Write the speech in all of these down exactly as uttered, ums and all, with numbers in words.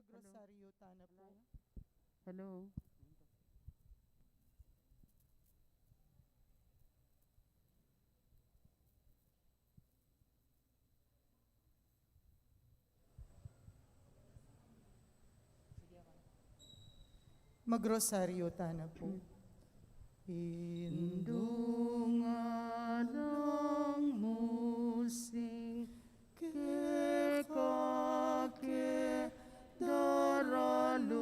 Magrosaryo tana pu. Hello. Magrosaryo tana pu. Indung alang mu sing keka ke daralung,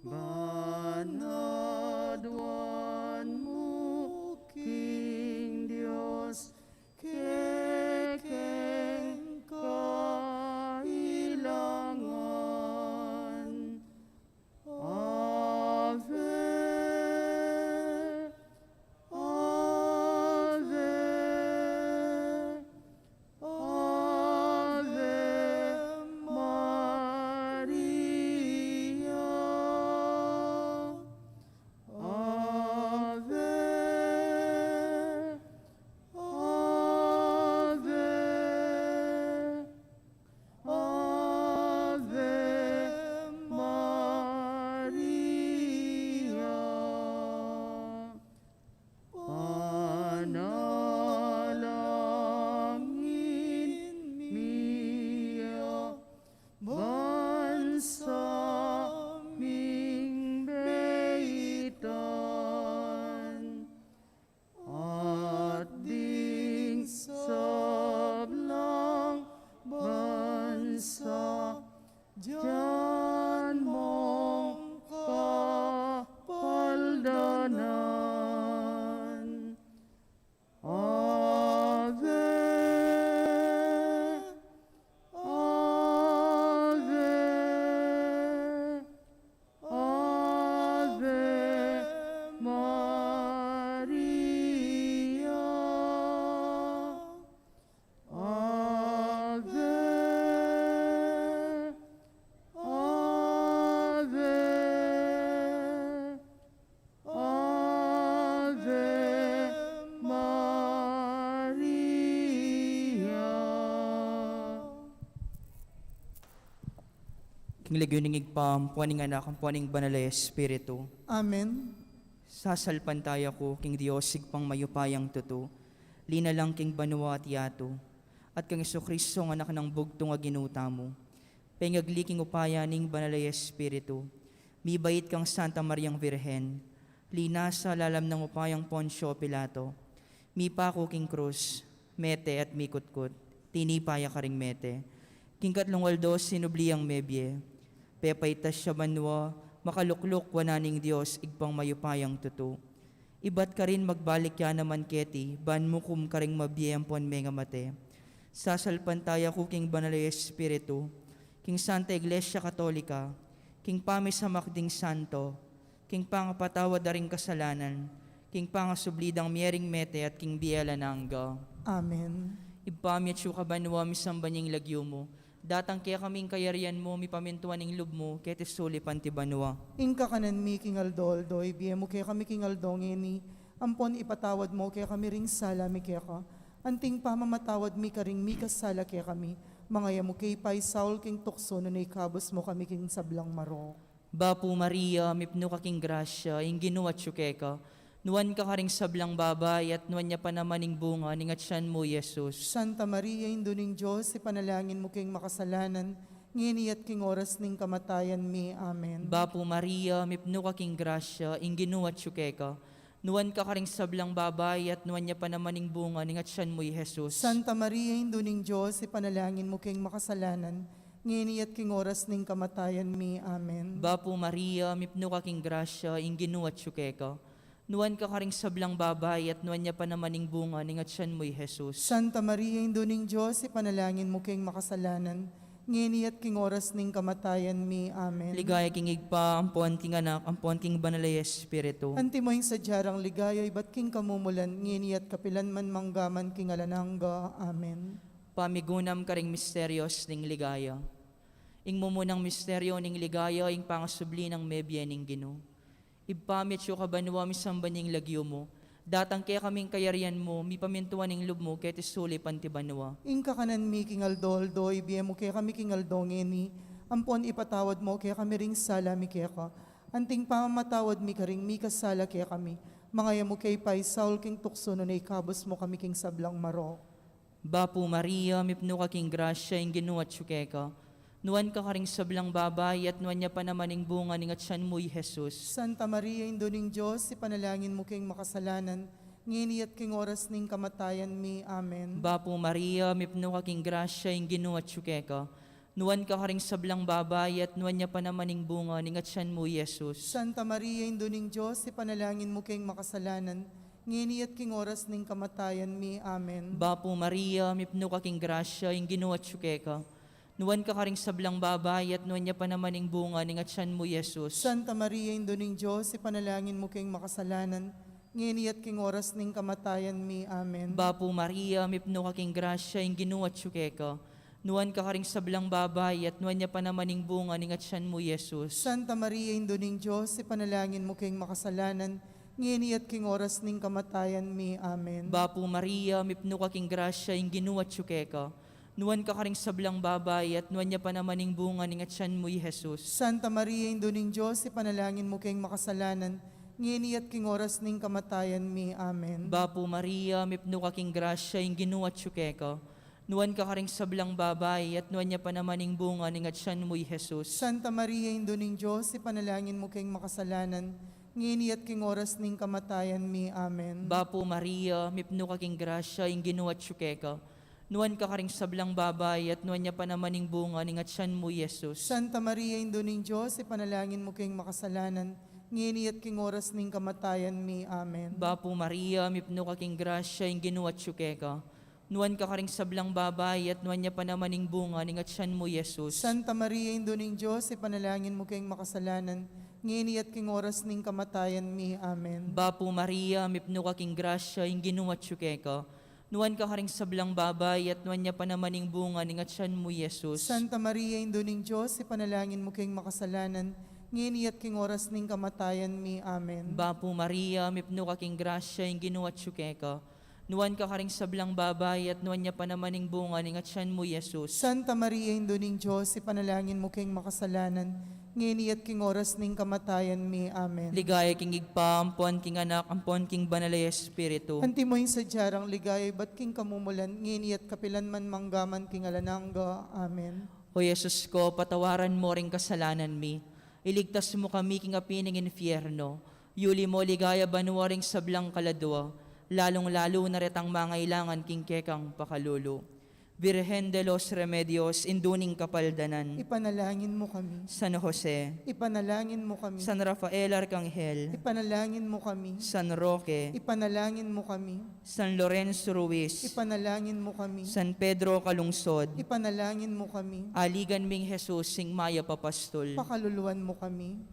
ban aduan mu king Dios kekeng kailangan. Ave, Ave, Ave Maria. Ave, Ave, Ave Maria. Panalangin mi ya ban sa ming beitan at ding sablang bansa, dian mong kapaldanan. Ave, Ave, Ave Maria. Ave, Ave, Ave Maria. King lagyu ning Ibpa, ampo ning Anak, ampo ning Banal a Espiritu. Amen. Sasalpantaya ku king Dios, Ibpang mayupayang tutu, linalang king banua at yatu, at kang Jesucristo, Anak nang bugtung a Ginu tamu, pengagli king upaya ning Banal a Espiritu, mibait kang Santa Mariang Virgen, linasa lalam nang upayang Poncio Pilato, mipaku king krus, mete at mikutkut, tinipa ya karing mete. King katlung aldo sinubli yang mebie, pepaitas ya banua, makalukluk wanan ning Dios, Ibpang mayupayang tutu. Ibat karin magbalik ya naman keti, ban mukum karing mabie ampon mengamate. Sasalpantaya ku king Banal a Espiritu, king Santa Iglesia Katolika, king pamisamak ding santo, king pangapatawad da ring kasalanan, king pangasubli dang mie ring mete at king bie alang angga. Amen. Ibpa mi atsu ka banua, misamban ya ing lagyu mu, datang kekami ing kayarian mu, mipamintuan ing lub mu keti sulip anti banua. Ing kakanan mi king aldo-aldo ibie mu kekami king aldo ngeni, ampon ipatawad mu kekami ring sala mi keka, anting pamamatawad mi karing mikasala kekami. Manga e mu ke paisaul king tuksu, nune ikabus mu kami king sablang marok. Bapu Maria, mipnu ka king grasya, ing Ginu atsu keka. Nuan ka karing sablang babai, at nuan ya pa naman ing bunga ning atian mu, Jesus. Santa Maria, Indu ning Dios, ipanalangin mu keng makasalanan, ngeni at king oras ning kamatayan mi. Amen. Bapu Maria, mipnu ka king grasya, ing Ginu atsu keka. Nuan ka karing sablang babai, at nuan ya pa naman ing bunga ning atian mu, i Jesus. Santa Maria, Indu ning Dios, ipanalangin mu keng makasalanan, ngeni at king oras ning kamatayan mi. Amen. Bapu Maria, mipnu ka king grasya, ing Ginu atsu keka. Nuan ka karing sablang babai, at nuan ya pa naman ing bunga ning atian mu, i Jesus. Santa Maria, Indu ning Dios, ipanalangin mu keng makasalanan, ngeni at king oras ning kamatayan mi. Amen. Ligaya king Ibpa, ampon king Anak, ampon king Banal a Espiritu. Antimo ing sadya rang ligaya ibat king kamumulan, ngeni at kapilan man, mangga man king alang angga. Amen. Pamigunam karing misterios ning ligaya. Ing mumunang misterio ning ligaya, ing pangasubli nang mebie ning Ginu. Ibpa mi atsu ka banua, misamban ya ing lagyu mu, Datang kekami ing kayarian mu, mipamintuan ing lub mu keti sulip anti banua. Ing kakanan mi king aldo-aldo ibie mu kekami king aldo ngeni, ampon ipatawad mu kekami ring sala mi keka, anting pamamatawad mi karing mikasala kekami. Manga e mu ke paisaul king tuksu, nune ikabus mu kami king sablang marok. Bapu Maria, mipnu ka king grasya, ing Ginu atyu keka. Nuan ka karing sablang babai, at nuan ya pa naman ing bunga ning atyan mu, i Jesus. Santa Maria, Indu ning Dios, ipanalangin mu keng makasalanan, ngeni at king oras ning kamatayan mi. Amen. Bapu Maria, mipnu ka king grasya, ing Ginu atyu keka. Nuan ka karing sablang babai, at nuan ya pa naman ing bunga ning atyan mu, i Jesus. Santa Maria, Indu ning Dios, ipanalangin mu keng makasalanan, ngeni at king oras ning kamatayan mi. Amen. Bapu Maria, mipnu ka king grasya, ing Ginu atyu keka. Nuan ka karing sablang babai, at nuan ya pa naman ing bunga ning atyan mu, i Jesus. Santa Maria, Indu ning Dios, ipanalangin mu keng makasalanan, ngeni at king oras ning kamatayan mi. Amen. Bapu Maria, mipnu ka king grasya, ing Ginu atyu keka. Nuan ka karing sablang babai, at nuan ya pa naman ing bunga ning atyan mu, i Jesus. Santa Maria, Indu ning Dios, ipanalangin mu keng makasalanan, ngeni at king oras ning kamatayan mi. Amen. Bapu Maria, mipnu ka king grasya, ing Ginu atyu keka. Nuan ka karing sablang babai, at nuan ya pa naman ing bunga ning atyan mu, i Jesus. Santa Maria, Indu ning Dios, ipanalangin mu keng makasalanan, ngeni at king oras ning kamatayan mi. Amen. Bapu Maria, mipnu ka king grasya, ing Ginu atyu keka. Nuan ka karing sablang babai, at nuan ya pa naman ing bunga ning atyan mu, i Jesus. Santa Maria, Indu ning Dios, ipanalangin mu keng makasalanan, ngeni at king oras ning kamatayan mi. Amen. Bapu Maria, mipnu ka king grasya, ing Ginu atyu keka. Nuan ka karing sablang babai, at nuan ya pa naman ing bunga ning atyan mu, i Jesus. Santa Maria, Indu ning Dios, ipanalangin mu keng makasalanan, ngeni at king oras ning kamatayan mi. Amen. Bapu Maria, mipnu ka king grasya, ing Ginu atyu keka. Nuan ka karing sablang babai, at nuan ya pa naman ing bunga ning atyan mu, i Jesus. Santa Maria, Indu ning Dios, ipanalangin mu keng makasalanan, ngeni at king oras ning kamatayan mi. Amen. Bapu Maria, mipnu ka king grasya, ing Ginu atyu keka. Nuan ka karing sablang babai, at nuan ya pa naman ing bunga ning atyan mu, i Jesus. Santa Maria, Indu ning Dios, ipanalangin mu keng makasalanan, ngeni at king oras ning kamatayan mi. Amen. Bapu Maria, mipnu ka king grasya, ing Ginu atyu keka. Nuan ka karing sablang babai, at nuan ya pa naman ing bunga ning atyan mu, i Jesus. Santa Maria, Indu ning Dios, ipanalangin mu keng makasalanan, ngeni at king oras ning kamatayan mi. Amen. Ligaya king Ibpa, ampon king Anak, ampon king Banal a Espiritu. Antimo ing sadya rang ligaya ibat king kamumulan, ngeni at kapilan man, mangga man king alang angga. Amen. O Jesus ko, patawaran mu ring kasalanan mi, iligtas mu kami king api ning infierno, yuli mu ligaya banua ring sablang kaladua, lalung-lalu na retang mangailangan king kekang pakalulu. Virgen de los Remedios, Indu ning Kapaldanan. Ipanalangin mu kami. San Jose. Ipanalangin mu kami. San Rafael Arcangel. Ipanalangin mu kami. San Roque. Ipanalangin mu kami. San Lorenzo Ruiz. Ipanalangin mu kami. San Pedro Calungsod. Ipanalangin mu kami. Aligan ming Jesus, ing mayap a pastul. Pakaluluan mu kami.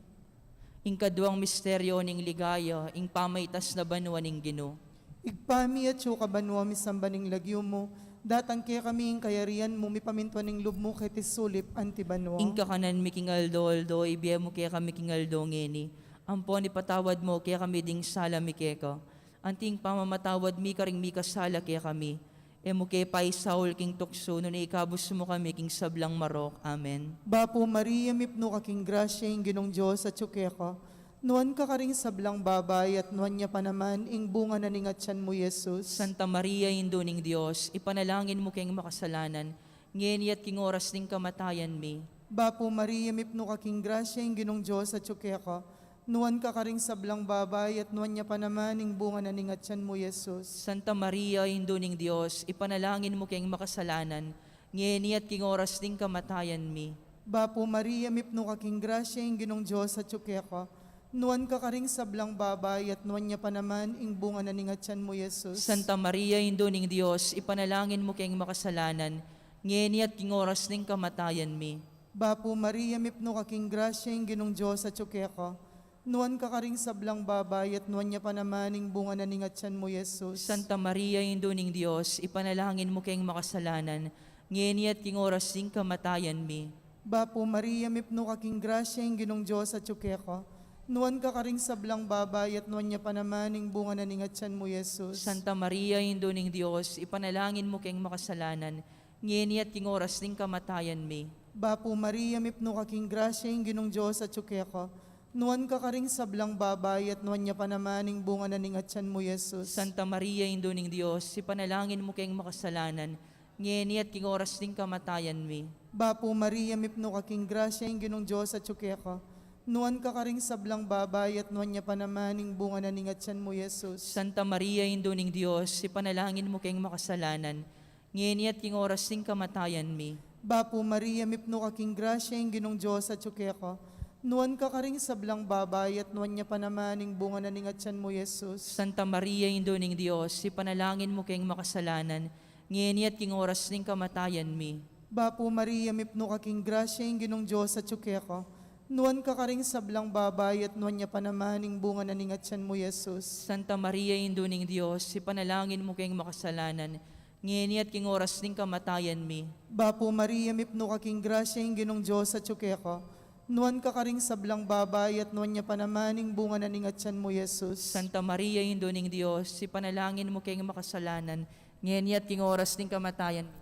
Ing kaduang misteryo ning ligaya, ing pamaitas na banua ning Ginu. Ibpa mi, atsu ka banua, misamban ing lagyu mu, datang kekami ing kayarian mu, mipamintuan ing lub mu keti sulip anti banua. Ing kakanan mi king aldo-aldo ibie mu kekami king aldo ngeni, ampon ipatawad mu kekami ding sala mi keka, anting pamamatawad mi karing mikasala kekami. E mu ke paisaul king tuksu, nune ikabus mu kami king sablang marok. Amen. Bapu Maria, mipnu ka king grasya, ing Ginung Dios atsu keka. Nuan ka karing sablang babai, at nuan ya pa naman ing bunga na ning atyan mu, Jesus. Santa Maria, Indu ning Dios, ipanalangin mu keng makasalanan, ngeni at king oras ning kamatayan mi. Bapu Maria, mipnu ka king grasya, ing Ginung Dios atsu keka. Nuan ka karing sablang babai, at nuan ya pa naman ing bunga na ning atyan mu, Jesus. Santa Maria, Indu ning Dios, ipanalangin mu keng makasalanan, ngeni at king oras ning kamatayan mi. Bapu Maria, mipnu ka king grasya, ing Ginung Dios atsu keka. Nuan ka karing sablang babai, at nuan ya pa naman ing bunga na ning atyan mu, Jesus. Santa Maria, Indu ning Dios, ipanalangin mu keng makasalanan, ngeni at king oras ning kamatayan mi. Bapu Maria, mipnu ka king grasya, ing Ginung Dios atsu keka. Nuan ka karing sablang babai, at nuan ya pa naman ing bunga na ning atyan mu, Jesus. Santa Maria, Indu ning Dios, ipanalangin mu keng makasalanan, ngeni at king oras ning kamatayan mi. Bapu Maria, mipnu ka king grasya, ing Ginung Dios atsu keka. Nuan ka karing sablang babai, at nuan ya pa naman ing bunga na ning atyan mu, Jesus. Santa Maria, Indu ning Dios, ipanalangin mu keng makasalanan, ngeni at king oras ning kamatayan mi. Bapu Maria, mipnu ka king grasya, ing Ginung Dios atyu keka. Nuan ka karing sablang babai, at nuan ya pa naman ing bunga na ning atyan mu, Jesus. Santa Maria, Indu ning Dios, ipanalangin mu keng makasalanan, ngeni at king oras ning kamatayan mi. Bapu Maria, mipnu ka king grasya, ing Ginung Dios atyu keka. Nuan ka karing sablang babai, at nuan ya pa naman ing bunga na ning atyan mu, Jesus. Santa Maria, Indu ning Dios, ipanalangin mu keng makasalanan, ngeni at king oras ning kamatayan mi. Bapu Maria, mipnu ka king grasya, ing Ginung Dios atyu keka. Nuan ka karing sablang babai, at nuan ya pa naman ing bunga na ning atyan mu, Jesus. Santa Maria, Indu ning Dios, ipanalangin mu keng makasalanan, ngeni at king oras ning kamatayan mi. Bapu Maria, mipnu ka king grasya, ing Ginung Dios atyu keka. Nuan ka karing sablang babai, at nuan ya pa naman ing bunga na ning atyan mu, Jesus. Santa Maria, Indu ning Dios, ipanalangin mu keng makasalanan, ngeni at king oras ning kamatayan mi. Bapu Maria, mipnu ka king grasya, ing Ginung Dios atyu keka. Nuan ka karing sablang babai, at nuan ya pa naman ing bunga na ning atyan mu, Jesus. Santa Maria, Indu ning Dios, ipanalangin mu keng makasalanan, ngeni at king oras ning kamatayan mi.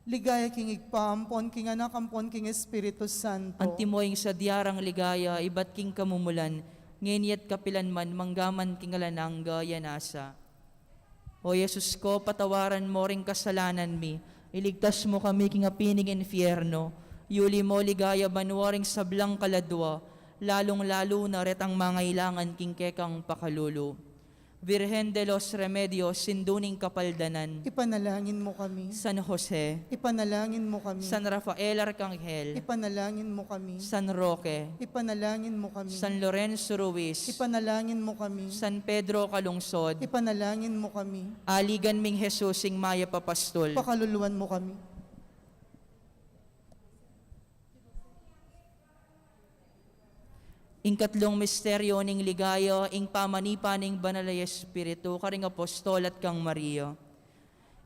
Ligaya king Ibpa, ampon king Anak, ampon king Espiritu Santo. Antimo ing sadya rang ligaya ibat king kamumulan, ngeni at kapilan man, mangga man king alang angga. Amen. O Jesus ko, patawaran mo ring kasalanan mi, iligtas mo kami king api ning infierno, yuli mo ligaya banua ring sablang kaladua, lalung-lalu na retang mangailangan king kekang pakalulu. Virgen de los Remedios, Indu ning Kapaldanan. Ipanalangin mo kami. San Jose. Ipanalangin mo kami. San Rafael Arkanghel. Ipanalangin mo kami. San Roque. Ipanalangin mo kami. San Lorenzo Ruiz. Ipanalangin mo kami. San Pedro Calungsod. Ipanalangin mo kami. Aligan ming Jesus ing mayap a pastul. Pakaluluan mo kami. Ing katlung misteryo ning ligaya, ing pamanipa ning Banal a Espiritu karing apostol at kang Maria.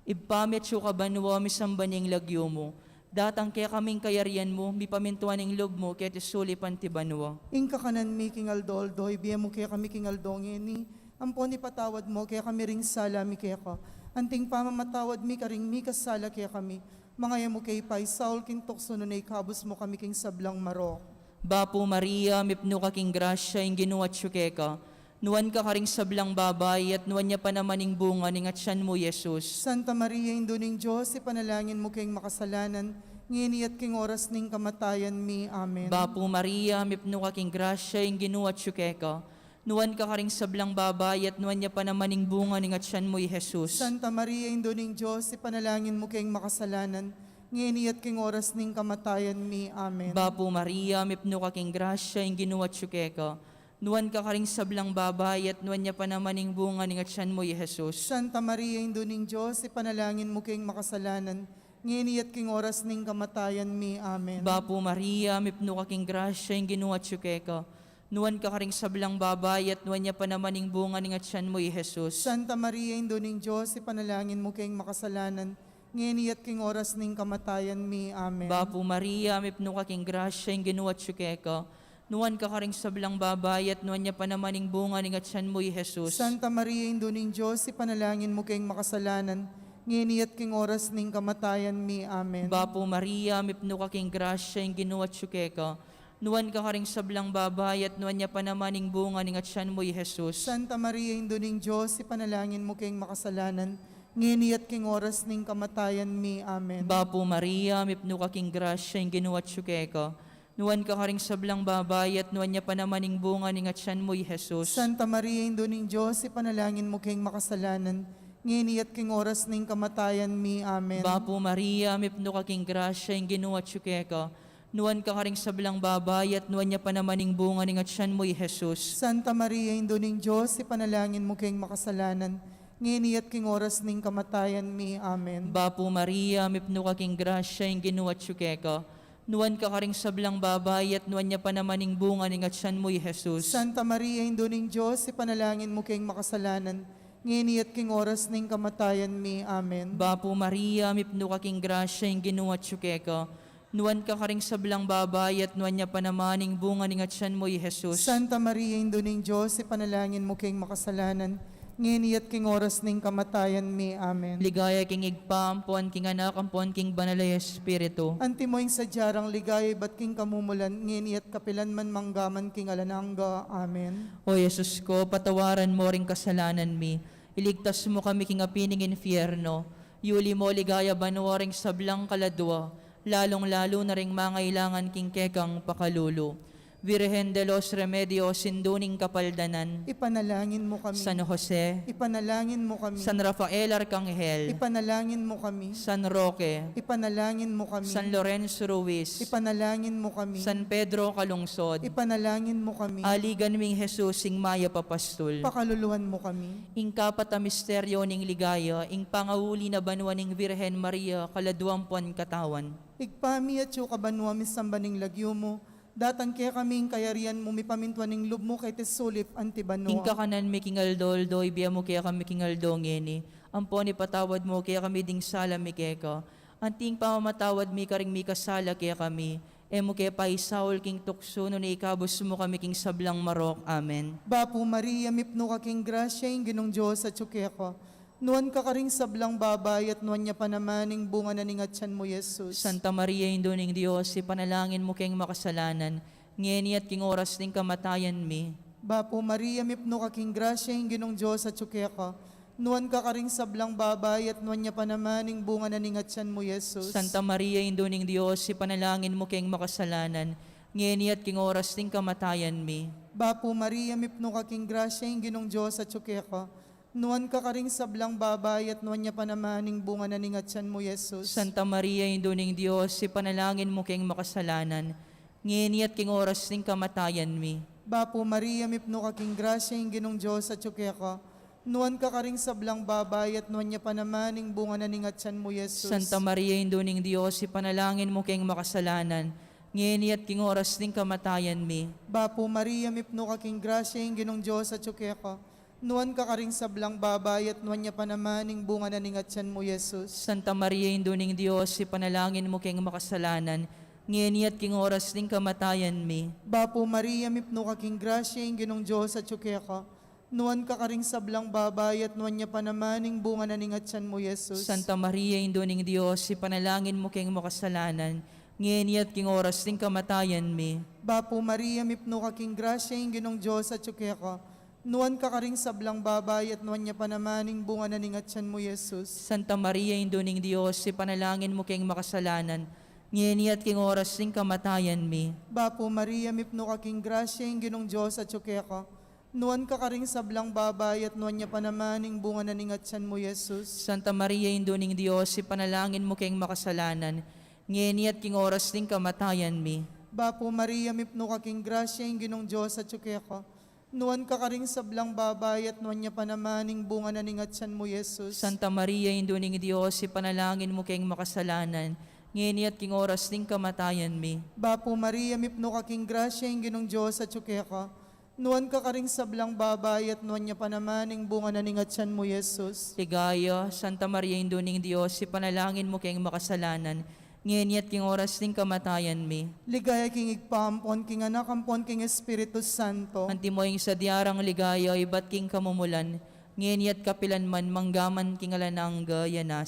Ibpa mi atsu ka banua, misamban ya ing lagyu mu. Datang kekami ing kayarian mu, mipamintuan ing lub mu keti sulip anti banua. Ing kakanan mi king aldo-aldo, ibie mu kekami king aldo ngeni, ampon ipatawad mu kekami ring sala mi keka, anting pamamatawad mi karing mikasala kekami. Manga e mu ke ipaisaul king tuksu, nune ikabus mu kami king sablang marok. Bapu Maria, mipnu ka king grasya, ing Ginu atsu keka. Nuan ka karing sablang babai, at nuan ya pa naman ing bunga ning atyan mu, Jesus. Santa Maria, Indu ning Dios, ipanalangin mu keng makasalanan, ngeni at king oras ning kamatayan mi. Amen. Bapu Maria, mipnu ka king grasya, ing Ginu atsu keka. Nuan ka karing sablang babai, at nuan ya pa naman ing bunga ning atyan mu, i Jesus. Santa Maria, Indu ning Dios, ipanalangin mu keng makasalanan, ngeni at king oras ning kamatayan mi. Amen. Bapu Maria, mipnu ka king grasya, ing Ginu atsu keka. Nuan ka karing sablang babai, at nuan ya pa naman ing bunga ning atyan mu, i Jesus. Santa Maria, Indu ning Dios, ipanalangin mu keng makasalanan, ngeni at king oras ning kamatayan mi. Amen. Bapu Maria, mipnu ka king grasya, ing Ginu atsu keka. Nuan ka karing sablang babai, at nuan ya pa naman ing bunga ning atyan mu, i Jesus. Santa Maria, Indu ning Dios, ipanalangin mu keng makasalanan, ngeni at king oras ning kamatayan mi. Amen. Bapu Maria, mipnu ka king grasya, ing Ginu atsu keka. Nuan ka karing sablang babai, at nuan ya pa naman ing bunga ning atyan mu, i Jesus. Santa Maria, Indu ning Dios, ipanalangin mu keng makasalanan, ngeni at king oras ning kamatayan mi. Amen. Bapu Maria, mipnu ka king grasya, ing Ginu atsu keka. Nuan ka karing sablang babai, at nuan ya pa naman ing bunga ning atyan mu, i Jesus. Santa Maria, Indu ning Dios, ipanalangin mu keng makasalanan, ngeni at king oras ning kamatayan mi. Amen. Bapu Maria, mipnu ka king grasya, ing Ginu atsu keka. Nuan ka karing sablang babai, at nuan ya pa naman ing bunga ning atyan mu, i Jesus. Santa Maria, Indu ning Dios, ipanalangin mu keng makasalanan, ngeni at king oras ning kamatayan mi. Amen. Bapu Maria, mipnu ka king grasya, ing Ginu atsu keka. Nuan ka karing sablang babai, at nuan ya pa naman ing bunga ning atyan mu, i Jesus. Santa Maria, Indu ning Dios, ipanalangin mu keng makasalanan, ngeni at king oras ning kamatayan mi. Amen. Bapu Maria, mipnu ka king grasya, ing Ginu atsu keka. Nuan ka karing sablang babai, at nuan ya pa naman ing bunga ning atyan mu, i Jesus. Santa Maria, Indu ning Dios, ipanalangin mu keng makasalanan, ngeni at king oras ning kamatayan mi. Amen. Bapu Maria, mipnu ka king grasya, ing Ginu atsu keka. Nuan ka karing sablang babai, at nuan ya pa naman ing bunga ning atyan mu, i Jesus. Santa Maria, Indu ning Dios, ipanalangin mu keng makasalanan, ngeni at king oras ning kamatayan mi. Amen. Ligaya king Ibpa, ampon king Anak, ampon king Banal a Espiritu. Antimo ing sadya rang ligaya ibat king kamumulan, ngeni at kapilan man, mangga man king alang angga. Amen. O Jesus ko, patawaran mo ring kasalanan mi, iligtas mo kami king api ning infierno, yuli mo ligaya banua ring sablang kaladua, lalung-lalu na ring mangailangan king kekang pakalulu. Virgen de los Remedios, Indu ning Kapaldanan. Ipanalangin mo kami. San Jose. Ipanalangin mo kami. San Rafael Arcangel. Ipanalangin mo kami. San Roque. Ipanalangin mo kami. San Lorenzo Ruiz. Ipanalangin mo kami. San Pedro Calungsod. Ipanalangin mo kami. Aligan ming Jesus, ing mayap a pastul. Pakaluluan mo kami. Ing kapat a misteryo ning ligaya, ing pangauli na banua ning Virgen Maria kaladuang puan katawan. Ibpa mi, atsu ka banua, misamban ing lagyu mu, datang kekami ing kayarian mu, mipamintuan ing lub mu keti sulip anti banua. Ing kakanan mi king aldo-aldo ibie mu kekami king aldo ngeni, ampon ipatawad mu kekami ding sala mi keka, anti ing pamamatawad mi karing mikasala kekami, e mu ke paisaul king tuksu, nune ikabus mu kami king sablang marok. Amen. Bapu Maria, mipnu ka king grasya, ing Ginung Dios atsu keka. Nuan ka karing sablang babai, at nuan ya pa naman ing bunga na ning atyan mu, Jesus. Santa Maria, Indu ning Dios, ipanalangin mu keng makasalanan, ngeni at king oras ning kamatayan mi. Bapu Maria, mipnu ka king grasya, ing Ginung Dios atsu keka. Nuan ka karing sablang babai, at nuan ya pa naman ing bunga na ning atyan mu, Jesus. Santa Maria, Indu ning Dios, ipanalangin mu keng makasalanan, ngeni at king oras ning kamatayan mi. Bapu Maria, mipnu ka king grasya, ing Ginung Dios atsu keka. Nuan ka karing sablang babai, at nuan ya pa naman ing bunga na ning atyan mu, Jesus. Santa Maria, Indu ning Dios, ipanalangin mu keng makasalanan, ngeni at king oras ning kamatayan mi. Bapu Maria, mipnu ka king grasya, ing Ginung Dios atsu keka. Nuan ka karing sablang babai, at nuan ya pa naman ing bunga na ning atyan mu, Jesus. Santa Maria, Indu ning Dios, ipanalangin mu keng makasalanan, ngeni at king oras ning kamatayan mi. Bapu Maria, mipnu ka king grasya, ing Ginung Dios atsu keka. Nuan ka karing sablang babai, at nuan ya pa naman ing bunga na ning atyan mu, Jesus. Santa Maria, Indu ning Dios, ipanalangin mu keng makasalanan, ngeni at king oras ning kamatayan mi. Bapu Maria, mipnu ka king grasya, ing Ginung Dios atsu keka. Nuan ka karing sablang babai, at nuan ya pa naman ing bunga na ning atyan mu, Jesus. Santa Maria, Indu ning Dios, ipanalangin mu keng makasalanan, ngeni at king oras ning kamatayan mi. Bapu Maria, mipnu ka king grasya, ing Ginung Dios atsu keka. Nuan ka karing sablang babai, at nuan ya pa naman ing bunga na ning atyan mu, Jesus. Santa Maria, Indu ning Dios, ipanalangin mu keng makasalanan, ngeni at king oras ning kamatayan mi. Bapu Maria, mipnu ka king grasya, ing Ginung Dios atsu keka. Nuan ka karing sablang babai, at nuan ya pa naman ing bunga na ning atyan mu, Jesus. Santa Maria, Indu ning Dios, ipanalangin mu keng makasalanan, ngeni at king oras ning kamatayan mi. Bapu Maria, mipnu ka king grasya, ing Ginung Dios atsu keka. Nuan ka karing sablang babai, at nuan ya pa naman ing bunga na ning atyan mu, Jesus. Santa Maria, Indu ning Dios, ipanalangin mu keng makasalanan, ngeni at king oras ning kamatayan mi. Bapu Maria, mipnu ka king grasya, ing Ginung Dios atsu keka. Nuan ka karing sablang babai, at nuan ya pa naman ing bunga na ning atyan mu, Jesus. Ligaya, Santa Maria, Indu ning Dios, ipanalangin mu keng makasalanan, ngeni at king oras ning kamatayan mi. Ligaya king Ibpa, ampon king Anak, ampon king Espiritu Santo. Antimo ing sadya rang ligaya ibat king kamumulan, ngeni at kapilan man, manggaman king alang angga. Amen.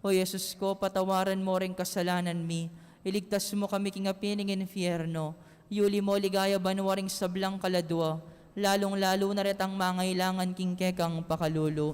O Jesus ko, patawaran mo ring kasalanan mi, iligtas mo kami king api ning infierno, yuli mo ligaya banua ring sablang kaladua, lalung-lalu na retang mangailangan king kekang pakalulu.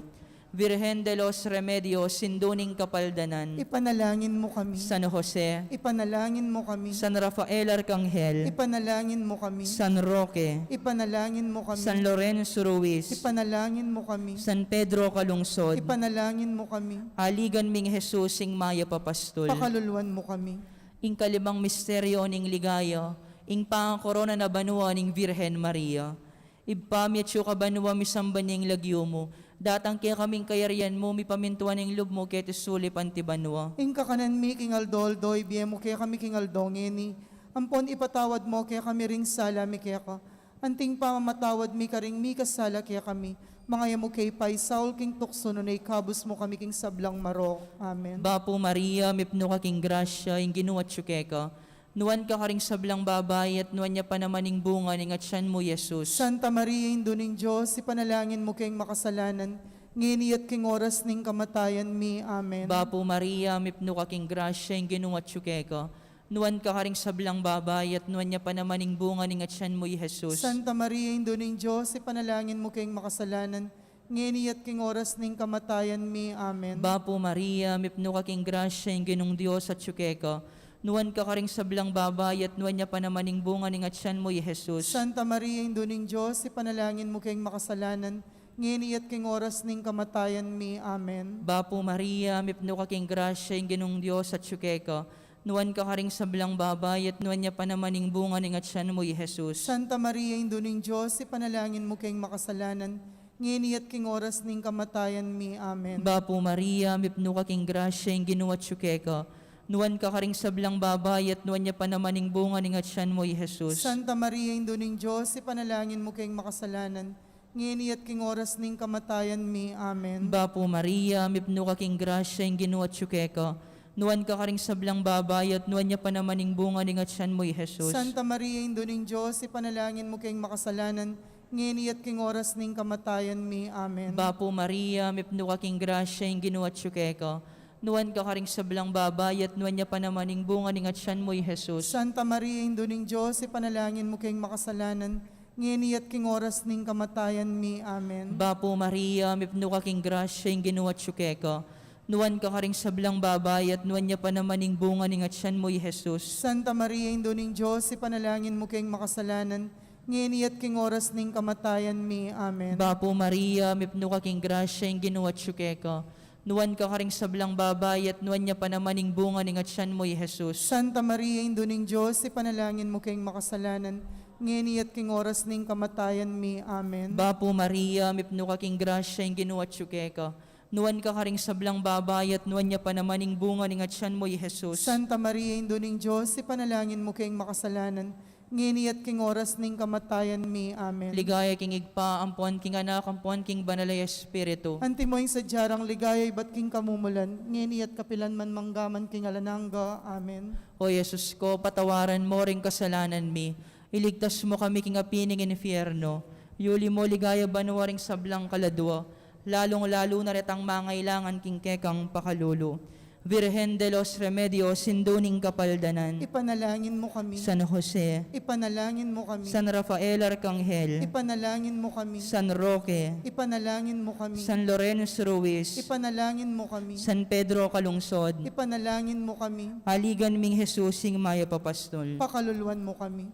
Virgen de los Remedios, Indu ning Kapaldanan. Ipanalangin mo kami. San Jose. Ipanalangin mo kami. San Rafael Arcangel. Ipanalangin mo kami. San Roque. Ipanalangin mo kami. San Lorenzo Ruiz. Ipanalangin mo kami. San Pedro Calungsod. Ipanalangin mo kami. Aligan ming Jesus, ing mayap a pastul. Pakaluluan mo kami. Ing kalimang misteryo ning ligaya, ing pangakorona na banua ning Virgen Maria. Ibpa mi, atsu ka banua, misamban ya ing lagyu mu, datang kekami ing kayarian mu, mipamintuan ing lub mu keti sulip anti banua. Ing kakanan mi king aldo-aldo ibie mu kekami king aldo ngeni, ampon ipatawad mo kekami ring sala mi keka, Anting pamamatawad mi karing mikasala kekami, manga e mu ke paisaul king tuksu nune ikabus mu kami king sablang marok. Amen. Bapu Maria, mipnu ka king grasya, ing Ginu atyu keka. Nuan ka karing sablang babai, at nuan ya pa naman ing bunga ning atyan mu, Jesus. Santa Maria, Indu ning Dios, ipanalangin mu keng makasalanan, ngeni at king oras ning kamatayan mi. Amen. Bapu Maria, mipnu ka king grasya, ing Ginu atyu keka. Nuan ka karing sablang babai, at nuan ya pa naman ing bunga ning atyan mu, i Jesus. Santa Maria, Indu ning Dios, ipanalangin mu keng makasalanan, ngeni at king oras ning kamatayan mi. Amen. Bapu Maria, mipnu ka king grasya, ing Ginung Dios atyu keka. Nuan ka karing sablang babai, at nuan ya pa naman ing bunga ning atyan mu, i Jesus. Santa Maria, Indu ning Dios, ipanalangin mu keng makasalanan, ngeni at king oras ning kamatayan mi. Amen. Bapu Maria, mipnu ka king grasya, ing Ginung Dios atyu keka. Nuan ka karing sablang babai, at nuan ya pa naman ing bunga ning atyan mu, i Jesus. Santa Maria, Indu ning Dios, ipanalangin mu keng makasalanan, ngeni at king oras ning kamatayan mi. Amen. Bapu Maria, mipnu ka king grasya, ing Ginu atyu keka. Nuan ka karing sablang babai, at nuan ya pa naman ing bunga ning atyan mu, i Jesus. Santa Maria, Indu ning Dios, ipanalangin mu keng makasalanan, ngeni at king oras ning kamatayan mi. Amen. Bapu Maria, mipnu ka king grasya, ing Ginu atyu keka. Nuan ka karing sablang babai, at nuan ya pa naman ing bunga ning atyan mu, i Jesus. Santa Maria, Indu ning Dios, ipanalangin mu keng makasalanan, ngeni at king oras ning kamatayan mi. Amen. Bapu Maria, mipnu ka king grasya, ing Ginu atyu keka. Nuan ka karing sablang babai, at nuan ya pa naman ing bunga ning atyan mu, i Jesus. Santa Maria, Indu ning Dios, ipanalangin mu keng makasalanan, ngeni at king oras ning kamatayan mi. Amen. Bapu Maria, mipnu ka king grasya, ing Ginu atyu keka. Nuan ka karing sablang babai, at nuan ya pa naman ing bunga ning atyan mu, i Jesus. Santa Maria, Indu ning Dios, ipanalangin mu keng makasalanan, ngeni at king oras ning kamatayan mi. Amen. Bapu Maria, mipnu ka king grasya, ing Ginu atyu keka. Nuan ka karing sablang babai, at nuan ya pa naman ing bunga ning atyan mu, i Jesus. Santa Maria, Indu ning Dios, ipanalangin mu keng makasalanan, ngeni at king oras ning kamatayan mi. Amen. Bapu Maria, mipnu ka king grasya, ing Ginu atyu keka. Nuan ka karing sablang babai, at nuan ya pa naman ing bunga ning atyan mu, i Jesus. Santa Maria, Indu ning Dios, ipanalangin mu keng makasalanan, ngeni at king oras ning kamatayan mi. Amen. Ligaya king Ibpa, ampon king Anak, ampon king Banal a Espiritu. Antimo ing sadya rang ligaya ibat king kamumulan, ngeni at kapilan man, mangga man king alang angga. Amen. O Jesus ko, patawaran mo ring kasalanan mi, iligtas mo kami king api ning infierno, yuli mo king ligaya banua ring sablang kaladua, lalung-lalu na retang mangailangan king kekang pakalulu. Virgen de los Remedios, Indu ning Kapaldanan. Ipanalangin mo kami. San Jose. Ipanalangin mo kami. San Rafael Arcangel. Ipanalangin mo kami. San Roque. Ipanalangin mo kami. San Lorenzo Ruiz. Ipanalangin mo kami. San Pedro Calungsod. Ipanalangin mo kami. Aligan ming Jesus, ing mayap a pastol. Pakaluluan mo kami.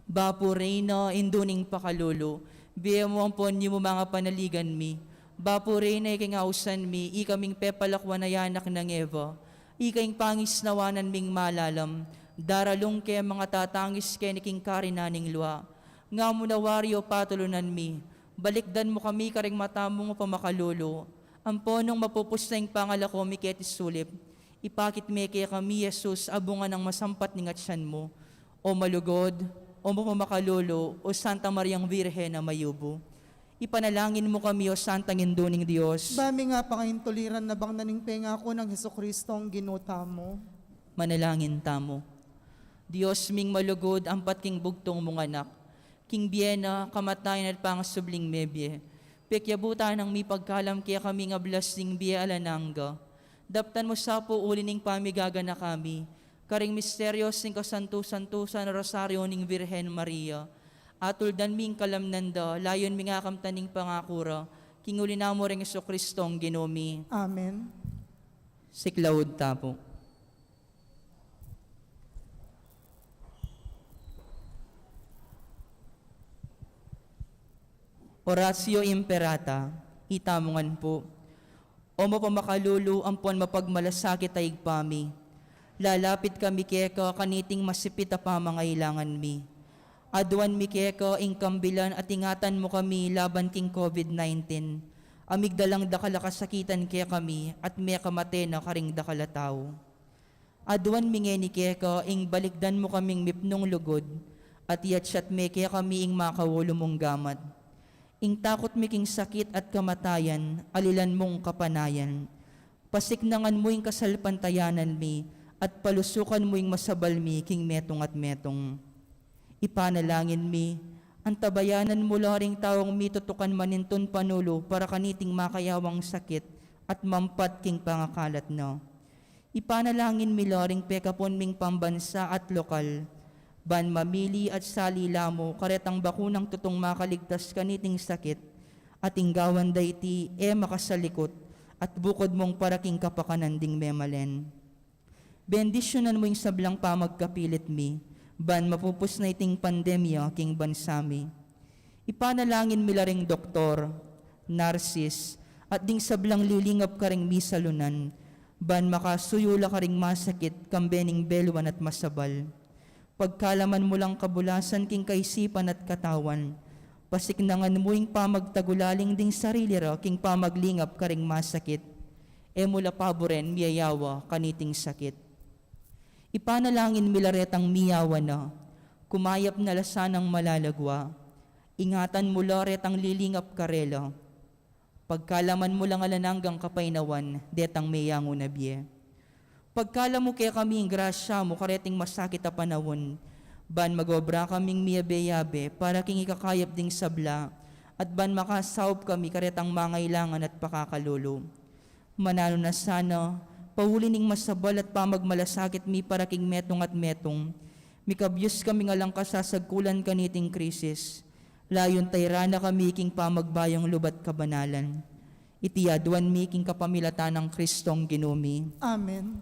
Bapu Reyna, Indu ning Pakalulu, bie mu ampon yumu ing panaligan mi. Bapu Reyna, ika ing ausan mi, ika ing pepalakuan a anak nang Eva, ika ing pangisnawanan ming malalam, daralung ke mangatatangis keni king karinan ning lua. Nga mu na wari, o patulunan mi, balikdan mu kami karing mata mung pamakalulu, ampon nung mapupus na ing pangalako mi keti sulip, ipakit me kekami i Jesus a bunga nang masampat ning atyan mu. O malugud, o mapamakalulu, o Santa Mariang Virgen a mayumu, ipanalangin mu kami, o Santang Indu ning Dios. Ba ming apangaintuliran na bang na ning pengaku nang Jesucristong Ginu tamu. Manalangin tamu. Dios ming malugud, ampat king bugtung mung Anak, king bie na, kamatayan at pangasubling mebie, pekyabutan nang mipagkalam kekami ing ablas ning bie alang angga. Daptan mu sa pu uli ning pamigaganaka mi karing misteryos ning kasantu-santusan a Rosaryo ning Virgen Maria. Atuldan mi ing kalamnan da, layun ming akamtan ing pangaku ra, king uli na mu ring Jesucristong Ginu mi. Amen. Siklaud ta pu. Oratio Imperata, itamu ngan pu. O mapamakalulu ampon mapagmalasakit a Ibpa mi, lalapit kami keka kaniting masipit a pamangailangan mi. Aduan mi keka ing kambilan at ingatan mu kami laban king COVID nineteen, a migdalang dakal a kasakitan kekami at mekamate na karing dakal a tau. Aduan mi ngeni keka ing balikdan mu kaming mipnung lugud, at iyatsat me kekami ing makaulu mung gamat. Ing takut mi king sakit at kamatayan, alilan mung kapanayan. Pasiknangan mu ing kasalpantayanan mi, at palusukan mu ing masabal mi king metung at metung. Ipanalangin mi, antabayanan mu la ring taung mitutukan manintun panulu para kaniting makayawang sakit at mampat king pangakalat na. Ipanalangin mi la ring pekapun ming pambansa at lokal, ban mamili at sali la mu karetang bakunang tutung makaligtas kaniting sakit, at ing gawan da iti e makasalikut, at bukud mung para king kapakanan ding memalen. Bendisyunan mu ing sablang pamagkapilit mi, ban mapupus na iting pandemya king bansa mi. Ipanalangin mi la ring doktor, narsis, at ding sablang lilingap karing misalunan, ban makasuyu la karing masakit, kambe ning beluan at masabal. Pagkalaman mu lang kabulasan king kaisipan at katawan, pasiknangan mu ing pamagtagulaling ding sarili ra king pamaglingap karing masakit. E mu la paburen miyayawa kaniting sakit. Ipanalangin mi la retang miyawa na, kumayap na la sanang malalagwa. Ingatan mu la retang lilingap karela. Pagkalaman mu lang alang anggang kapaynawan detang meyangu na bie. Pagkalam mu kekami ing grasya mu kareting masakit a panaun, ban magobra kaming miyabe-yabe para king ikakayap ding sabla, at ban makasaup kami karetang mangailangan at pakakalulu. Mananu na sana, pauli ning masabal at pamagmalasakit mi para king metung at metung, mikabyus kaming alang kasasagkulan kaniting krisis. Layun tayran na kami king pamagbayung lub at kabanalan. Iti aduan mi king kapamilatan nang Kristong Ginu mi. Amen.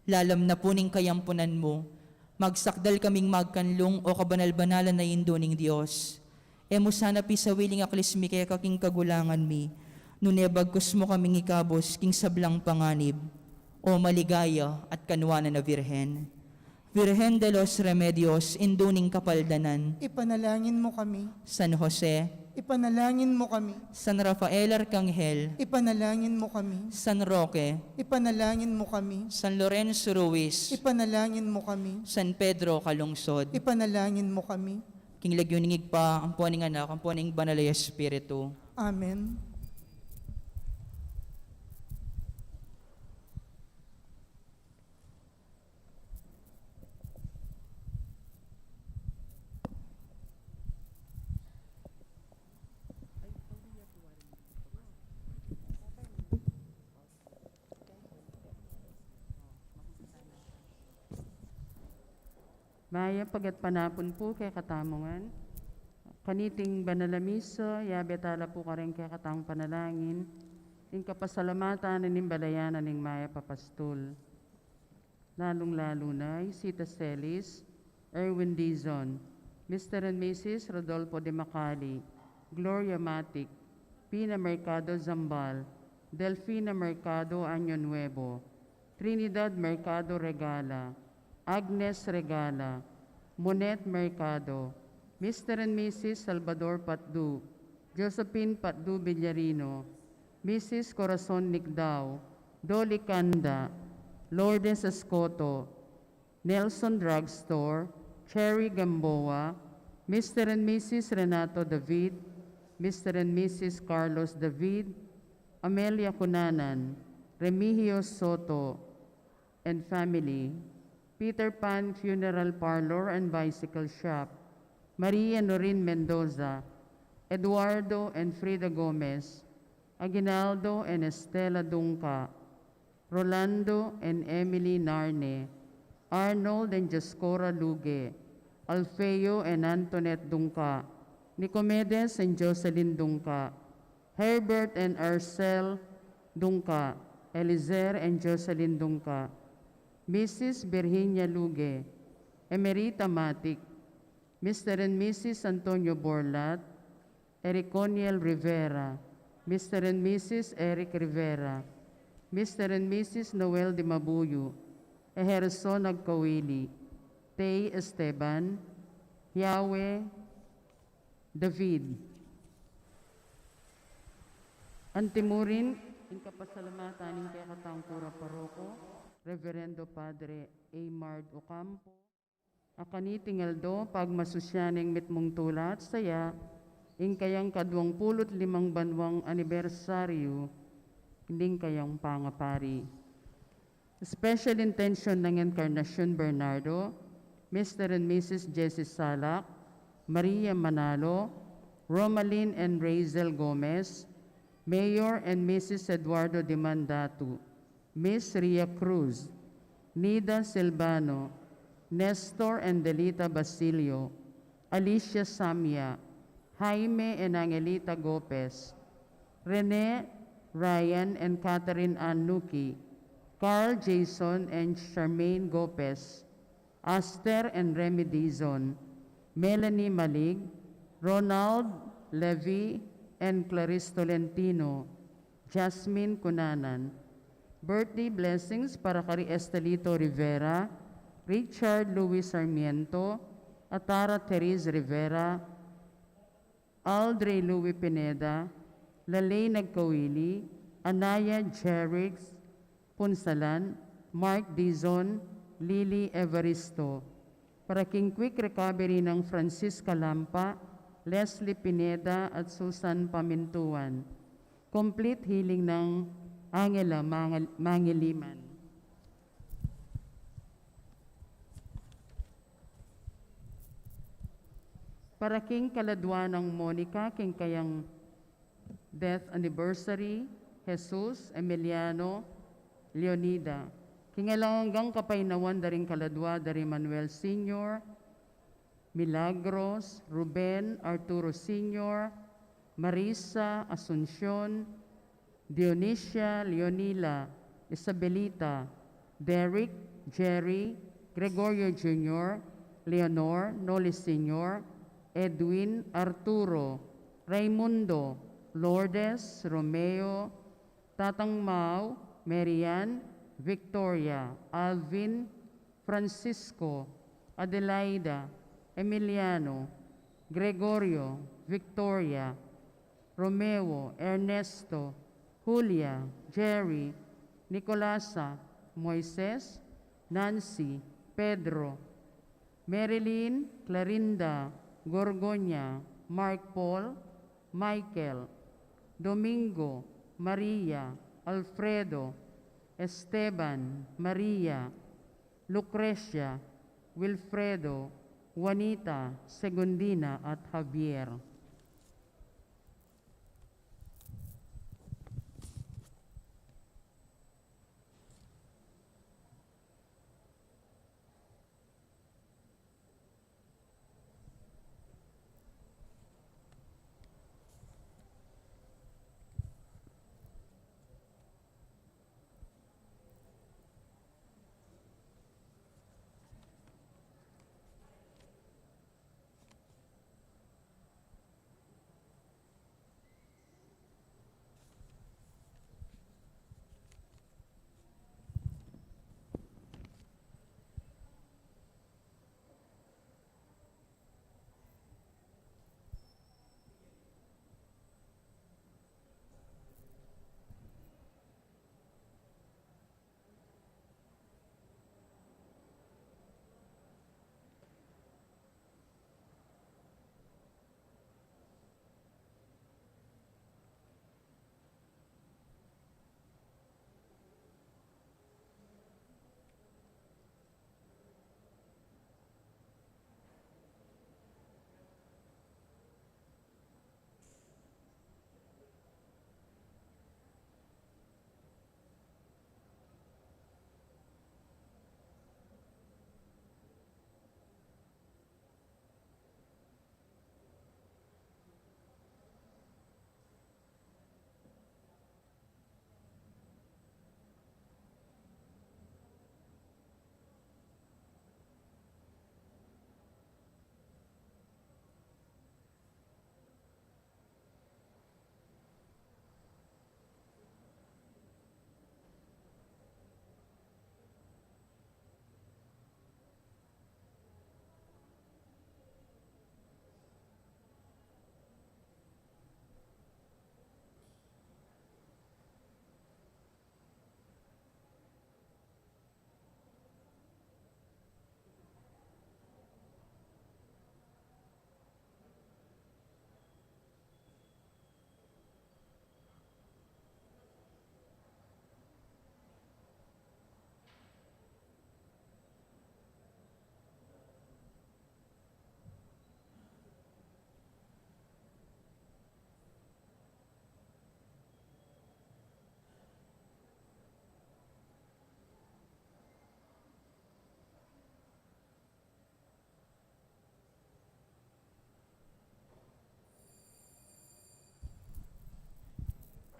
Lalam na pu ning kayampunan mu, magsakdal kaming magkanlung, o kabanal-banalan a Indu ning Dios. E mu sana pisawiling aklis mi keka king kagulangan mi, nune bagkus mu kaming ikabus king sablang panganib. O maligaya at kanuanan a Birhen. Virgen de los Remedios, Indu ning Kapaldanan. Ipanalangin mo kami. San Jose. Ipanalangin mo kami. San Rafael Arcangel. Ipanalangin mo kami. San Roque. Ipanalangin mo kami. San Lorenzo Ruiz. Ipanalangin mo kami. San Pedro Calungsod. Ipanalangin mo kami. King lagyu ning Ibpa, ampo ning Anak, ampo ning Banal a Espiritu. Amen. Mayap a gatpanapun pu kekatamu ngan. Kaniting banal a misa, yabe tala pu karing kekatang panalangin ing kapasalamatan ning balayan ning Mayap a Pastul. Lalung-lalu na i Sita Celis, Erwin Dizon, Mister and Missus Rodolfo de Macali, Gloria Matic, Pina Mercado Zambal, Delfina Mercado Año Nuevo, Trinidad Mercado Regala, Agnes Regala, Monet Mercado, Mister and Missus Salvador Patdu, Josephine Patdu Villarino, Missus Corazon Nicdao, Dolly Canda, Lourdes Escoto, Nelson Drugstore, Cherry Gamboa, Mister and Missus Renato David, Mister and Missus Carlos David, Amelia Cunanan, Remigio Soto and family, Peter Pan Funeral Parlor and Bicycle Shop, Maria Norin Mendoza, Eduardo and Frida Gomez, Aguinaldo and Estela Dungca, Rolando and Emily Narne, Arnold and Dioscora Luge, Alfeo and Antoinette Dungca, Nicomedes and Jocelyn Dungca, Herbert and Arcel Dungca, Elizer and Jocelyn Dungca, Missus Virginia Luge, Emerita Matic, Mister and Missus Antonio Borlat, Ericoniel Rivera, Mister and Missus Eric Rivera, Mister and Missus Noel Dimabuyu, Ejerson Agkawili, Tay Esteban, Yahweh David. Antimurin ing kapasalamatan ning kekatang kura paroko, Reverendo Padre Aymard Ocampo. A kaniting aldo, pagmasusyan ing mitmung tula at saya, ing kayang kaduang pulu't limang banwang anibersaryu ning kayang pangapari. Special intention ng Encarnacion Bernardo, Mister and Missus Jessie Salak, Maria Manalo, Romalyn and Razel Gomez, Mayor and Missus Eduardo Dimandatu, Miss Ria Cruz, Nida Silvano, Nestor and Delita Basilio, Alicia Samia, Jaime and Angelita Gopez, Rene, Ryan and Catherine Ann Nuki, Carl Jason and Charmaine Gopez, Aster and Remy Dizon, Melanie Malig, Ronald, Levi and Clarice Tolentino, Jasmine Cunanan. Birthday blessings para kari Estelito Rivera, Richard Louis Sarmiento, Atara Therese Rivera, Aldrey Louis Pineda, Lalay Nagkawili, Anaya Jerix Punsalan, Mark Dizon, Lily Evaristo. Para king quick recovery ng Francisca Lampa, Leslie Pineda at Susan Pamintuan. Complete healing ng Angela Mangal-, Mangiliman. Para king kaladwa nang Monica, king kayang death anniversary, Jesus, Emiliano, Leonida. King alang anggang kapaynawan da ring kaladwa da ri Manuel Senior, Milagros, Ruben, Arturo Senior, Marisa, Asuncion, Dionisia, Leonila, Isabelita, Derek, Jerry, Gregorio Junior, Leonor, Noli Senior, Edwin, Arturo, Raimundo, Lourdes, Romeo, Tatang Mau, Marian, Victoria, Alvin, Francisco, Adelaida, Emiliano, Gregorio, Victoria, Romeo, Ernesto, Julia, Jerry, Nicolasa, Moises, Nancy, Pedro, Marilyn, Clarinda, Gorgonia, Mark Paul, Michael, Domingo, Maria, Alfredo, Esteban, Maria, Lucrecia, Wilfredo, Juanita, Segundina at Javier.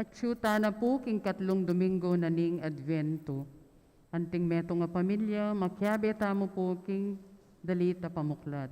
Atyu tana pu king katlung Domingo na ning Advento. Anting metung a pamilya, makiabe tamu pu king dalit a pamuklat.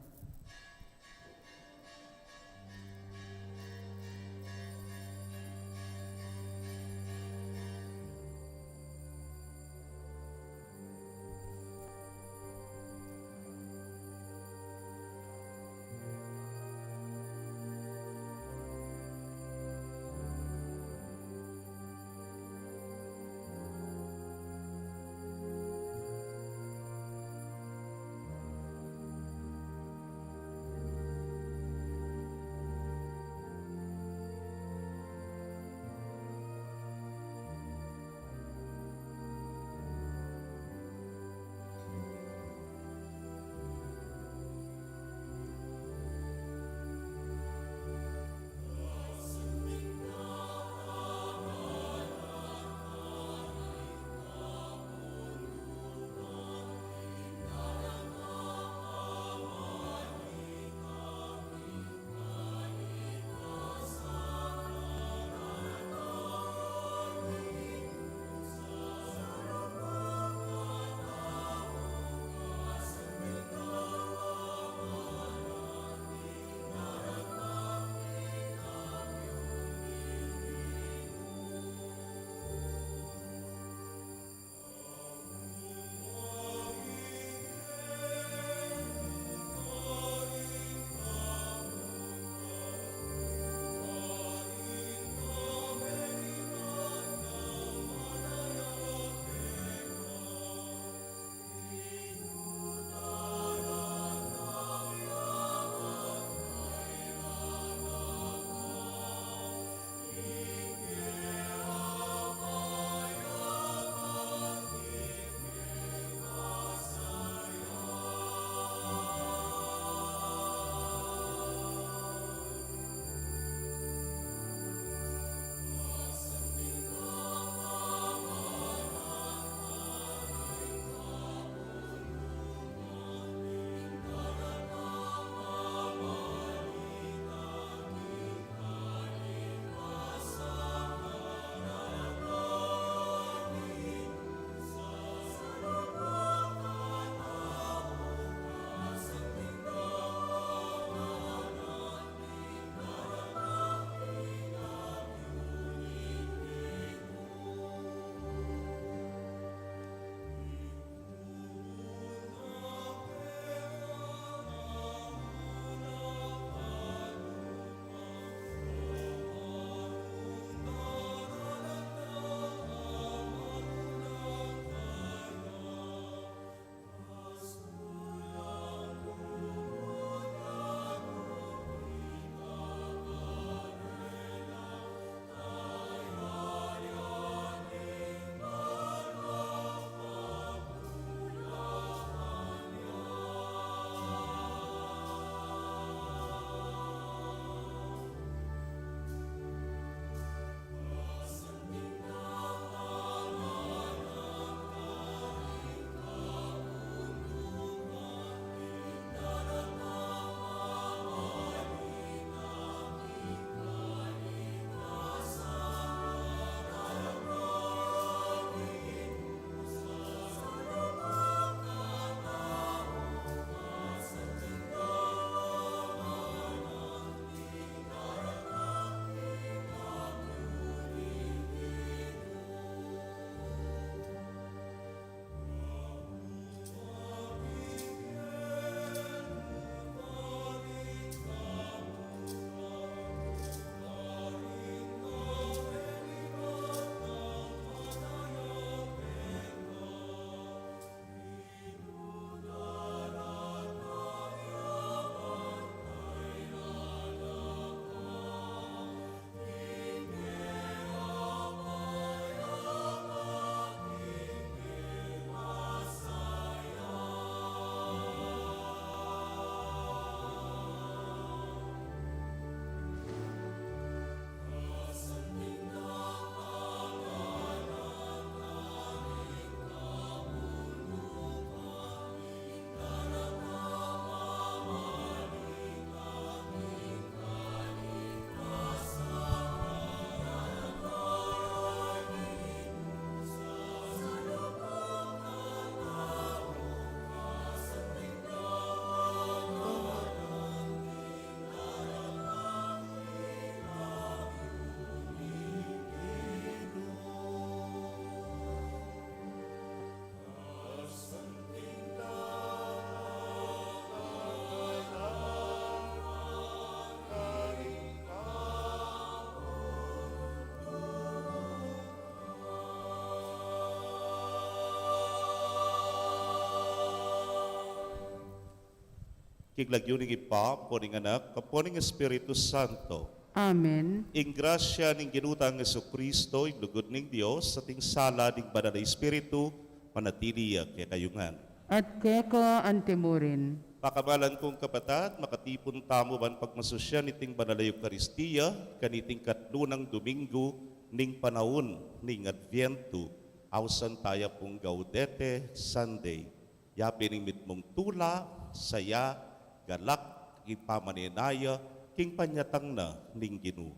King lagyu ning Ibpa, ampo ning Anak, ampo ning Espiritu Santo. Amen. Ing grasya ning Ginu tang Jesucristo, ing lugud ning Dios, at ing sala ning Banal a Espiritu, manatili ya kekayu ngan. At keka antimurin. Pakamalan kung kapatad, makatipun tamu ban pagmasusyan iting Banal a Eukaristia, kaniting katlu nang Domingo ning panaun ning Adviento, ausan taya pung Gaudete Sunday. Ya pin ing mitmung tula, saya, galak, ing pamanenaya, king panyatang na ning Ginu.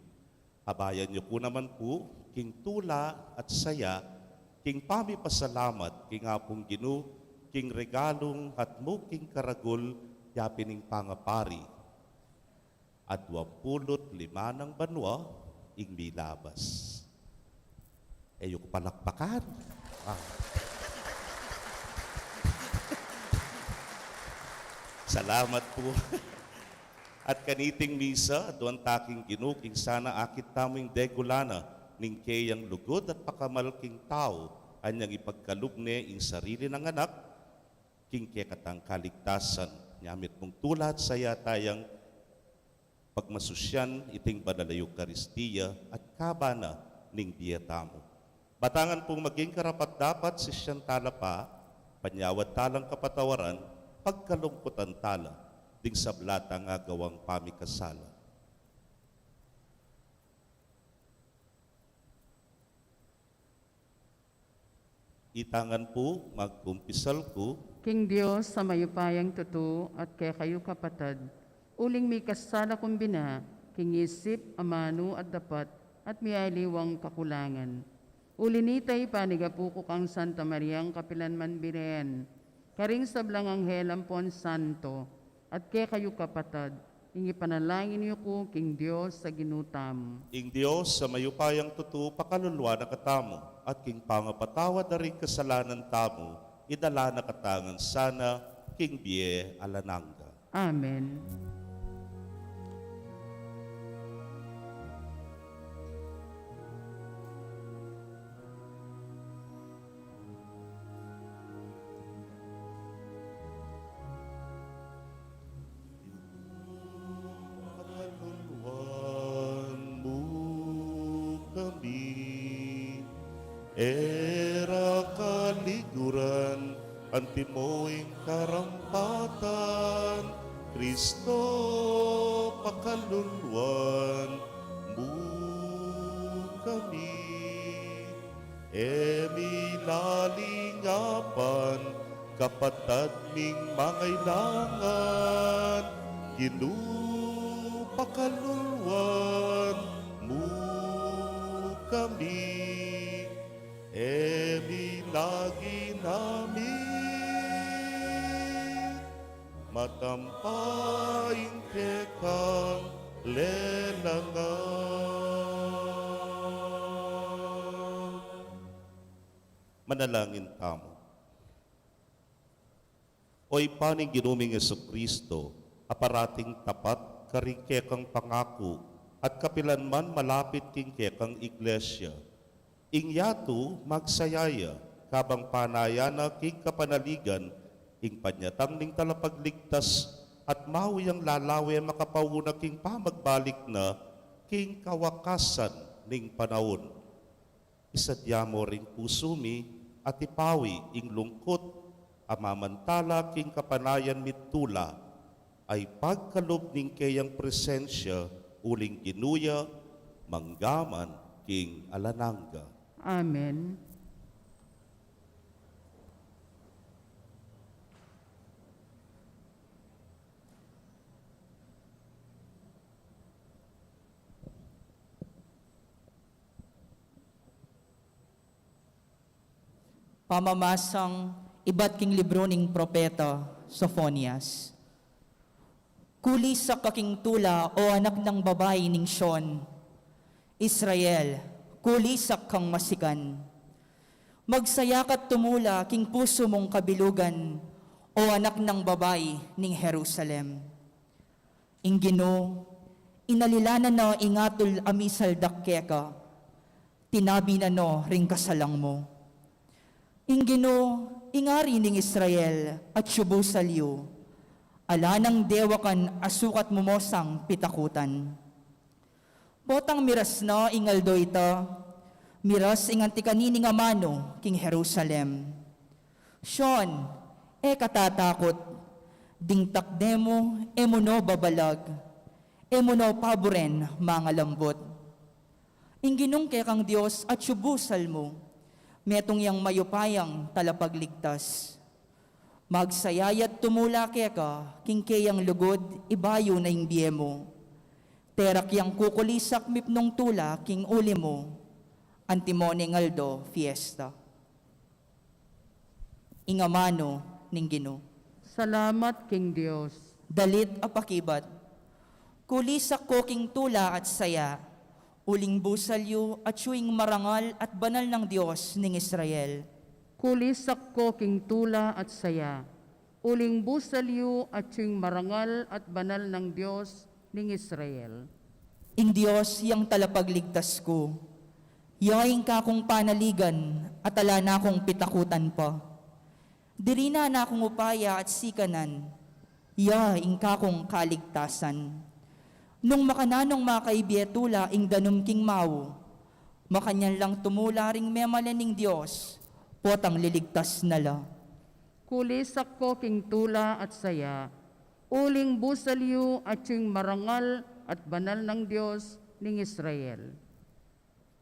Abayan yu ku naman pu, king tula at saya, king pamipasalamat, king Apung Ginu, king regalung atmu king karagul, ya pin ing pangapari. Aduang pulu't lima nang banua ing milabas. E yu ku palakpakan. Ah. Salamat pu. At kaniting misa, aduan ta king Ginu, king sana akit tamu ing degula na ning keyang lugud at pakamal king tau, anyang ipagkalub ne ing sarili nang anak, king kekatang kaligtasan. Nya mitmung tula at saya tayang pagmasusyan iting Banal a Eukaristia at kabana ning bie tamu. Batangan pung maging karapat-dapat, sisyan tala pa, panyawad talang kapatawaran, pagkalungkutan tala, ding sabla tang agawang pamikasala. Itangan pu, magkumpisal ku. King Dios a mayupayang tutu at kekayu kapatad, uling mikasala kung bina, king isip, amanu at dapat, at mialiwang kakulangan. Uli nita ipanigapu ku kang Santa Mariang kapilan man birhen, karing sablang anghel ampon santo, at kekayu kapatad, ing ipanalangin yu ku king Dios a Ginu tamu. Ing Dios a mayupayang tutu pakaluluan na katamu, at king pangapatawad da ring kasalanan tamu, idala na katamu ngan sana king bie alang angga. Amen. Pakaluluan mu kami, e ra kaliguran, antimo ing karampatan, Kristo, pakaluluan mu kami. E mi lalingapan, kapatad ming mangailangan, Ginu, pakaluluan mu kami. E mi lagi namin matampa ing kekang lelangan. Manalangin tamu. O Ibpa ning Ginu ming Jesucristo, a parating tapat karing kekang pangaku at kapilan man malapit king kekang Iglesia, ing yatu magsaya ya, kabang panaya na king kapanaligan ing panyatang ning Talapagligtas, at mau yang lalawe makapauna king pamagbalik na king kawakasan ning panaun. Isadya mu ring pusu mi at ipawi ing lungkut, a mamantala king kapanayan mi't tula, a ipagkalub ning keyang presensya uling Ginu ya, manggaman king alang angga. Amen. Pamamasang ibat king libru ning propeta Sofonias. Kulisak ka king tula, o anak nang babai ning Sion. Israel, kulisak kang masikan. Magsaya ka't tumula king pusu mung kabilugan, o anak nang babai ning Jerusalem. Ing Ginu, inalilanan na ing atul a misaldak keka, tinabi na no ring kasalang mu. Ing Ginu, ing Ari ning Israel, atyu busal yu, Ala nang dewakan a sukat mu mo sang pitakutan. Potang miras na ing aldo ita, miras ing anti kanining amanu king Jerusalem. Sion, e ka tatakut, ding takde mu e mu no babalag, e mu no paburen mangalambut. Ing Ginung kekang Dios atyu busal mu, metung yang mayupayang talapagligtas. Magsaya ya't tumula keka king keyang lugud, ibayu na ing bie mu. Perak yang kukulisak mipnung tula king uli mu, antimo ning aldo fiesta. Ing amanu ning Ginu. Salamat king Dios. Dalit a pakibat. Kulisak ko king tula at saya, uling busal yu atyu ing marangal at banal nang Dios ning Israel. Kulisak ko king tula at saya, uling busal yu atyu ing marangal at banal nang Dios ning Israel. Ing Dios yang talapagligtas ku, ya ing kakung panaligan at ala na kung pitakutan pa. Diri na nakung upaya at sikanan, ya ing kakung kaligtasan. Nung makananung makaibie tula ing danum king mau, makanyan lang tumula ring memalen ning Dios, potang liligtas na la. Kulisak ko king tula at saya, uling busal yu atyu ing marangal at banal nang Dios ning Israel.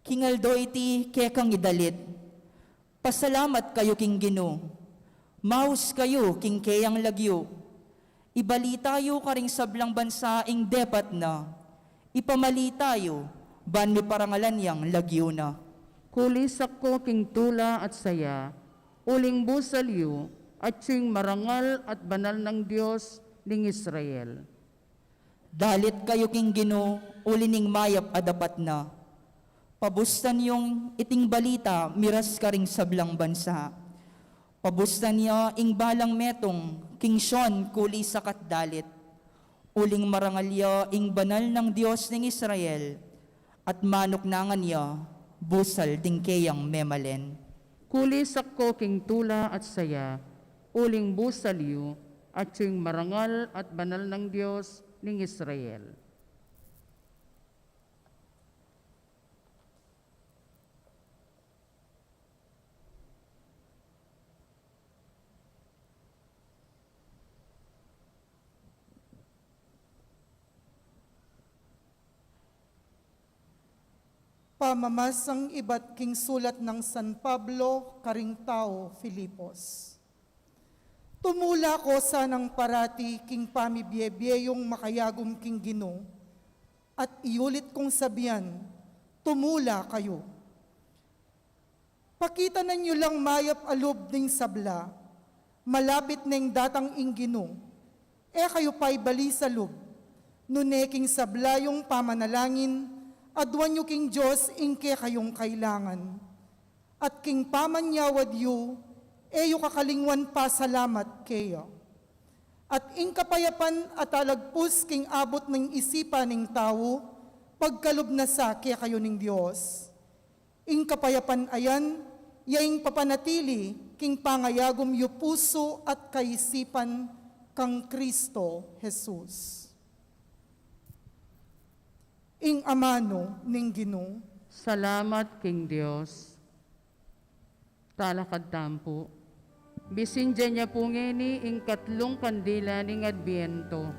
King aldo iti kekang idalit, pasalamat kayu king Ginu, maus kayu king keyang lagyu. Ibalita yu karing sablang bansa ing depat na, ipamalita yu ban miparangalan yang lagyu na. Kulisak ko king tula at saya, uling busal yu atyu ing marangal at banal nang Dios ning Israel. Dalit kayu king Ginu, uli ning mayap a dapat na. Pabustan yung iting balita miras karing sablang bansa. Pabustan ya ing balang metung king Sion kulisak at dalit. Uling marangal ya ing banal nang Dios ning Israel, at manuknangan ya busal ding keyang memalen. Kulisak ko king tula at saya, uling busal yu atyu ing marangal at banal nang Dios ning Israel. Pamamasang ibat king sulat nang San Pablo karing tau Filipos. Tumula ko sanang parati king pamibie-bie yung makayagum king Ginu, at iulit kung sabian, tumula kayu. Pakitanan yu lang mayap a lub ning sabla, malapit neng datang ing Ginu, e kayu paibali sa lub, nune king sabla yung pamanalangin, aduan yu king Dios ing kekayung kailangan. At king pamanyawad yu, e yu kakalingwan pasalamat keya. At ing kapayapan a talagpus king abut ning isipan ning tau, pagkalub na sa kekayu ning Dios. Ing kapayapan a yan, ya ing papanatili king pangayagum yu pusu at kaisipan kang Kristo Jesus. Ing amanu ning Ginu. Salamat king Dios. Talakad tamu pu. Bisindian ya pu ngeni ing katlung kandila ning Adbiento.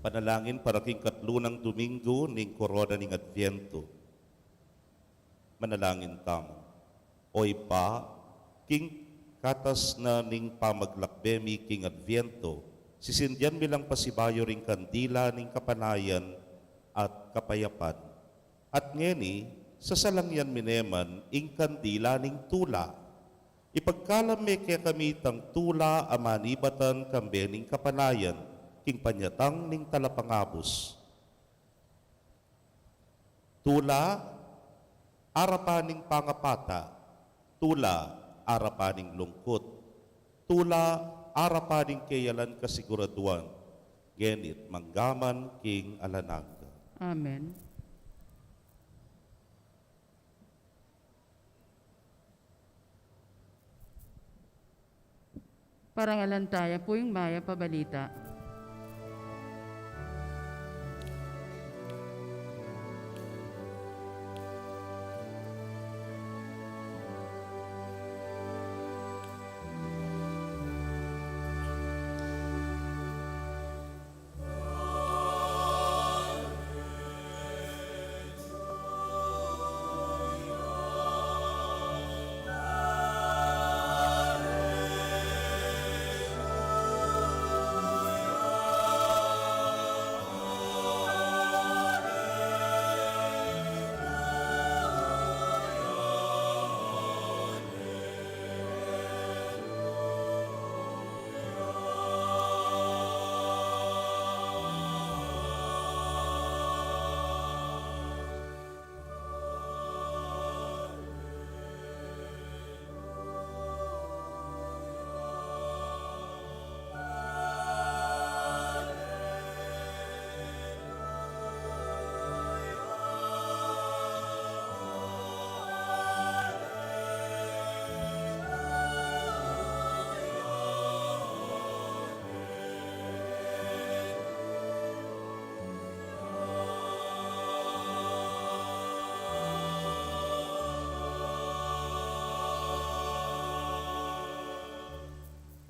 Panalangin para king katlu nang Domingo ning Korona ning Adviento. Manalangin tamu. O Ibpa, king katas na ning pamaglakbe mi king Adviento, sisindian mi lang pasibayu ring kandila ning kapanayan at kapayapan. At ngeni, sasalangyan mi ne man ing kandila ning tula. Ipagkalam me kekami itang tula a manibatan kambe ning kapanayan, king panyatang ning talapangabus. Tula, arapan ning pangapata. Tula, arapan ning lungkut. Tula, arapan ning keyalan kasiguraduan. Ngeni't manggaman king alang angga. Amen. Parangalan taya pu ing mayap a balita.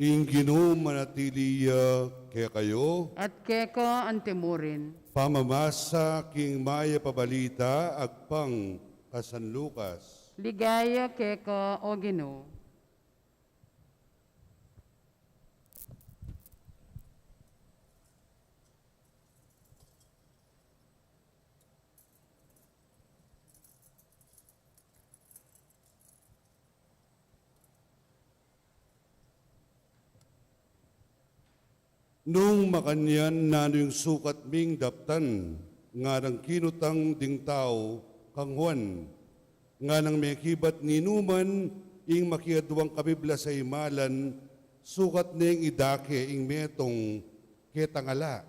Ing Ginu manatili ya kekayu. At keka antimurin. Pamamasa king mayap a balita agpang kang San Lucas. Ligaya keka, o Ginu. Nung makanyan, nanu ing sukat ming daptan? Nganang kinutang ding tau kang Juan. Nganang mekibat ninuman ing makiaduang kabiblas a imalan, sukat neng idake ing metung ketang ala.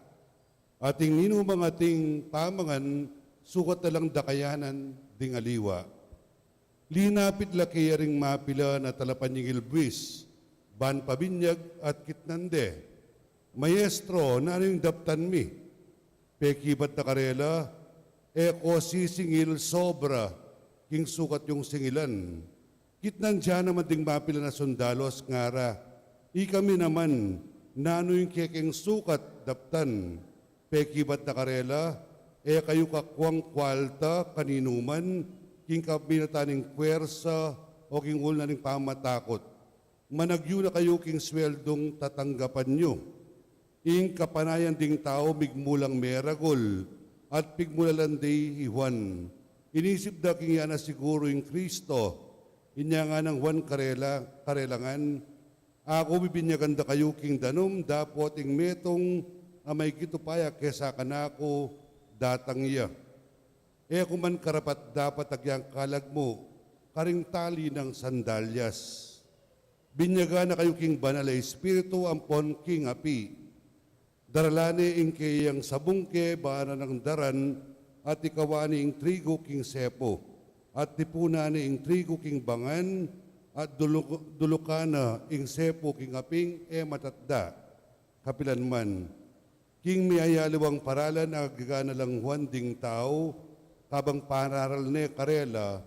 At ing ninumang ating pamangan, sukat na lang dakayanan ding aliwa. Linapit la keya ring mapilan a talapanyingil buis, ban pabinyag at kitnan de, "Maestro, nanu ing daptan mi?" Pekibat na karela, "E ko sisingil sobra king sukat yung singilan." Kitnan da naman ding mapilan a sundalu, ngara, "Ikami naman, nanu ing kekeng sukat daptan?" Pekibat na karela, "E kayu kakuang kualta kaninuman king kaminatan ning puersa o king ulnan ning pamatakut. Managyu na kayu king sweldung tatanggapan yu." Ing kapanayan ding tau migmulang meragul, at pigmulalan de i Juan. Inisip da king iya na siguru ing Kristo. Inya nganang Juan karela, karela ngan, "Aku bibinyagan da kayu king danum, dapot ing metung a maigit upaya kesa kanaku datang ya. E ku man karapat-dapat agyang kalagmu karing tali nang sandalyas." Binyagan na kayu king Banal a Espiritu ampon king api. Daralan ne ing keyang sabungke, banan nang daran, at ikawan ne ing trigu king sepu, at tipunan ne ing trigu king bangan, at duluk-, dulukan ne ing sepu king aping e matatda. Kapilan man, king miyayaliwang paralan, agyaga na lang Juan ding tau, kabang panaral ne karela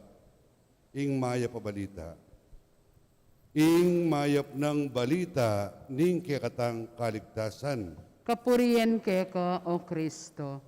ing mayap a balita. Ing mayap nang balita ning kekatang kaligtasan. Kapurian keka, O Kristo.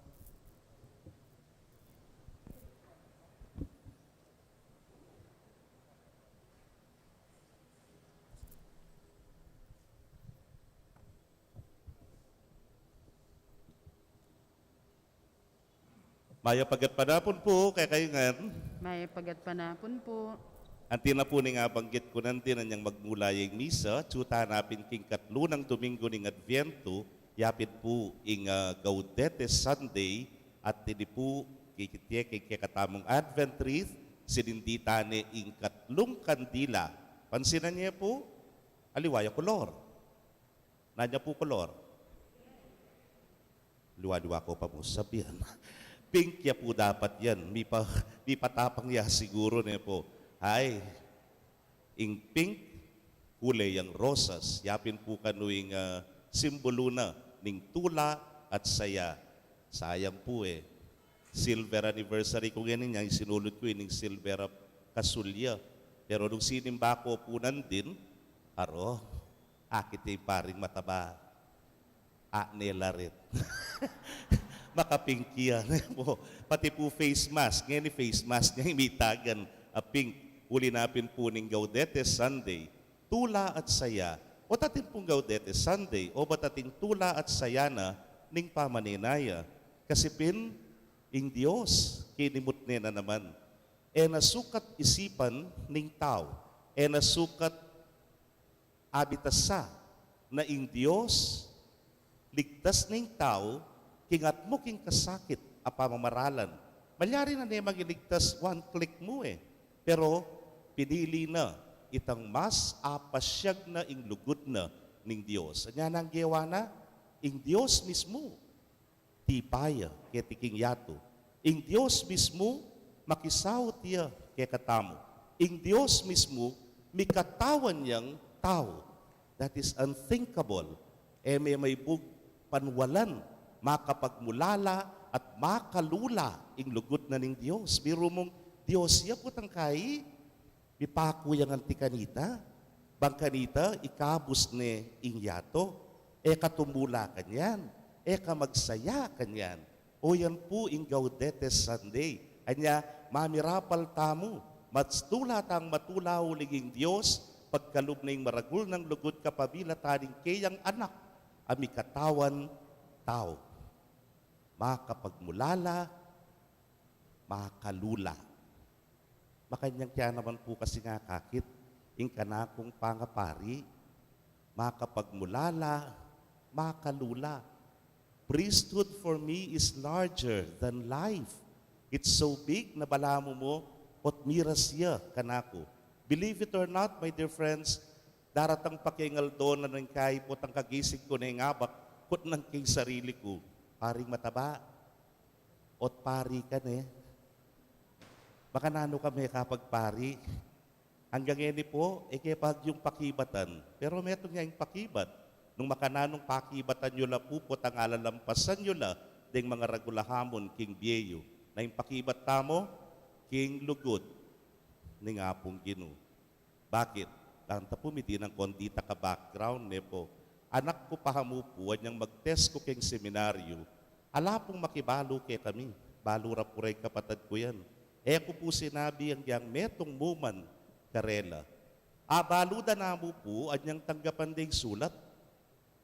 Mayap a gatpanapun pu kekayu ngan. Mayap a gatpanapun pu. Anti na pu ning abanggit ku nandin, anyang magmula ya ing misa, atyu tana pin king katlu nang Domingo ning Adviento, yapin pu ing, ah, Gaudete Sunday, at ini pu, kikit ye king kekatamung Advent wreath, sinindi tane ing katlung kandila. Pansinan ye pu, aliwa ya kolor. Nanu ya pu kolor? Liwa-liwa ku pa mu sabian. Pink ya pu dapat yan. Mipa-, mipatapang ya siguru ne pu. Ay, ing pink, kule yang rosas. Yapin pu kanu ing, ah, simbolu na ning tula at saya. Sayang pu e. Silver anniversary ku ngeni, inya ing sinulud ku ining silver a kasulya. Pero nung sinimba ku pu nandin, aro, akit ya ing paring mataba. Akne la rin. Makapink ya ne pu. Pati pu face mask. Ngeni face mask ne ing mitagan a pink. Uli na pin pu ning Gaudete Sunday, tula at saya. Obat atin pung Gaudete Sunday, obat ating tula at saya na ning pamanenaya. Kasi pin, ing Dios, kinimut ne na naman. E na sukat isipan ning tau. E na sukat abitasan na ing Dios, ligtas ning tau, king atmu king kasakit a pamamaralan. Malyari na ne mangiligtas one click mu e. Pero pinili na itang mas apasyag na ing lugud na ning Dios. Anya nang gewa na? Ing Dios mismu. Tipa ya keti king yatu. Ing Dios mismu makisaut ya kekatamu. Ing Dios mismu mikatawan yang tau. That is unthinkable. E me maibug panwalan, makapagmulala at makalula ing lugud na ning Dios. Biru mung Dios ya pu tang kai, mipaku yang anti kanita, bang kanita ikabus ne ing yatu, e ka tumula kanyan, e ka magsaya kanyan. O yan pu ing Gaudete Sunday. Anya, mamirapal tamu, mas tula tang matula uling ing Dios, pagkalub na ing maragul nang lugud kapamilatan ning keyang anak, a mikatawan tau. Makapagmulala, makalula. Makanyan ke naman pu kasi ngakakit ing kanakung pangapari, makapagmulala, makalula. Priesthood for me is larger than life. It's so big na balamu mu, ot miras ya kanaku. Believe it or not, my dear friends, daratang pa keng aldo na ning kai potang kagising ku neng abak, kutnan ke ing sarili ku, paring mataba, ot pari ka ne. Makananu ka me kapagpari? Anggang ngeni pu, e ke pa agyung pakibatan. Pero metung ya ing pakibat. Nung makananung pakibatan yu la pu, potang alalampasan yu la deng mangaragul a hamun king bie yu. Na ing pakibat tamu, king lugud ning Apung Ginu. Bakit? Danta pu, miti nang kondita ka background, ne pu. Anak ku pa hamu pu, anyang mag-test ku keng seminaryo, ala pung makibalu kekami. Balu ra pu reng kapatad ku yan. E ku pu sinabi anggang metung mu man karela. Abalu da namu pu, anyang tanggapan deng sulat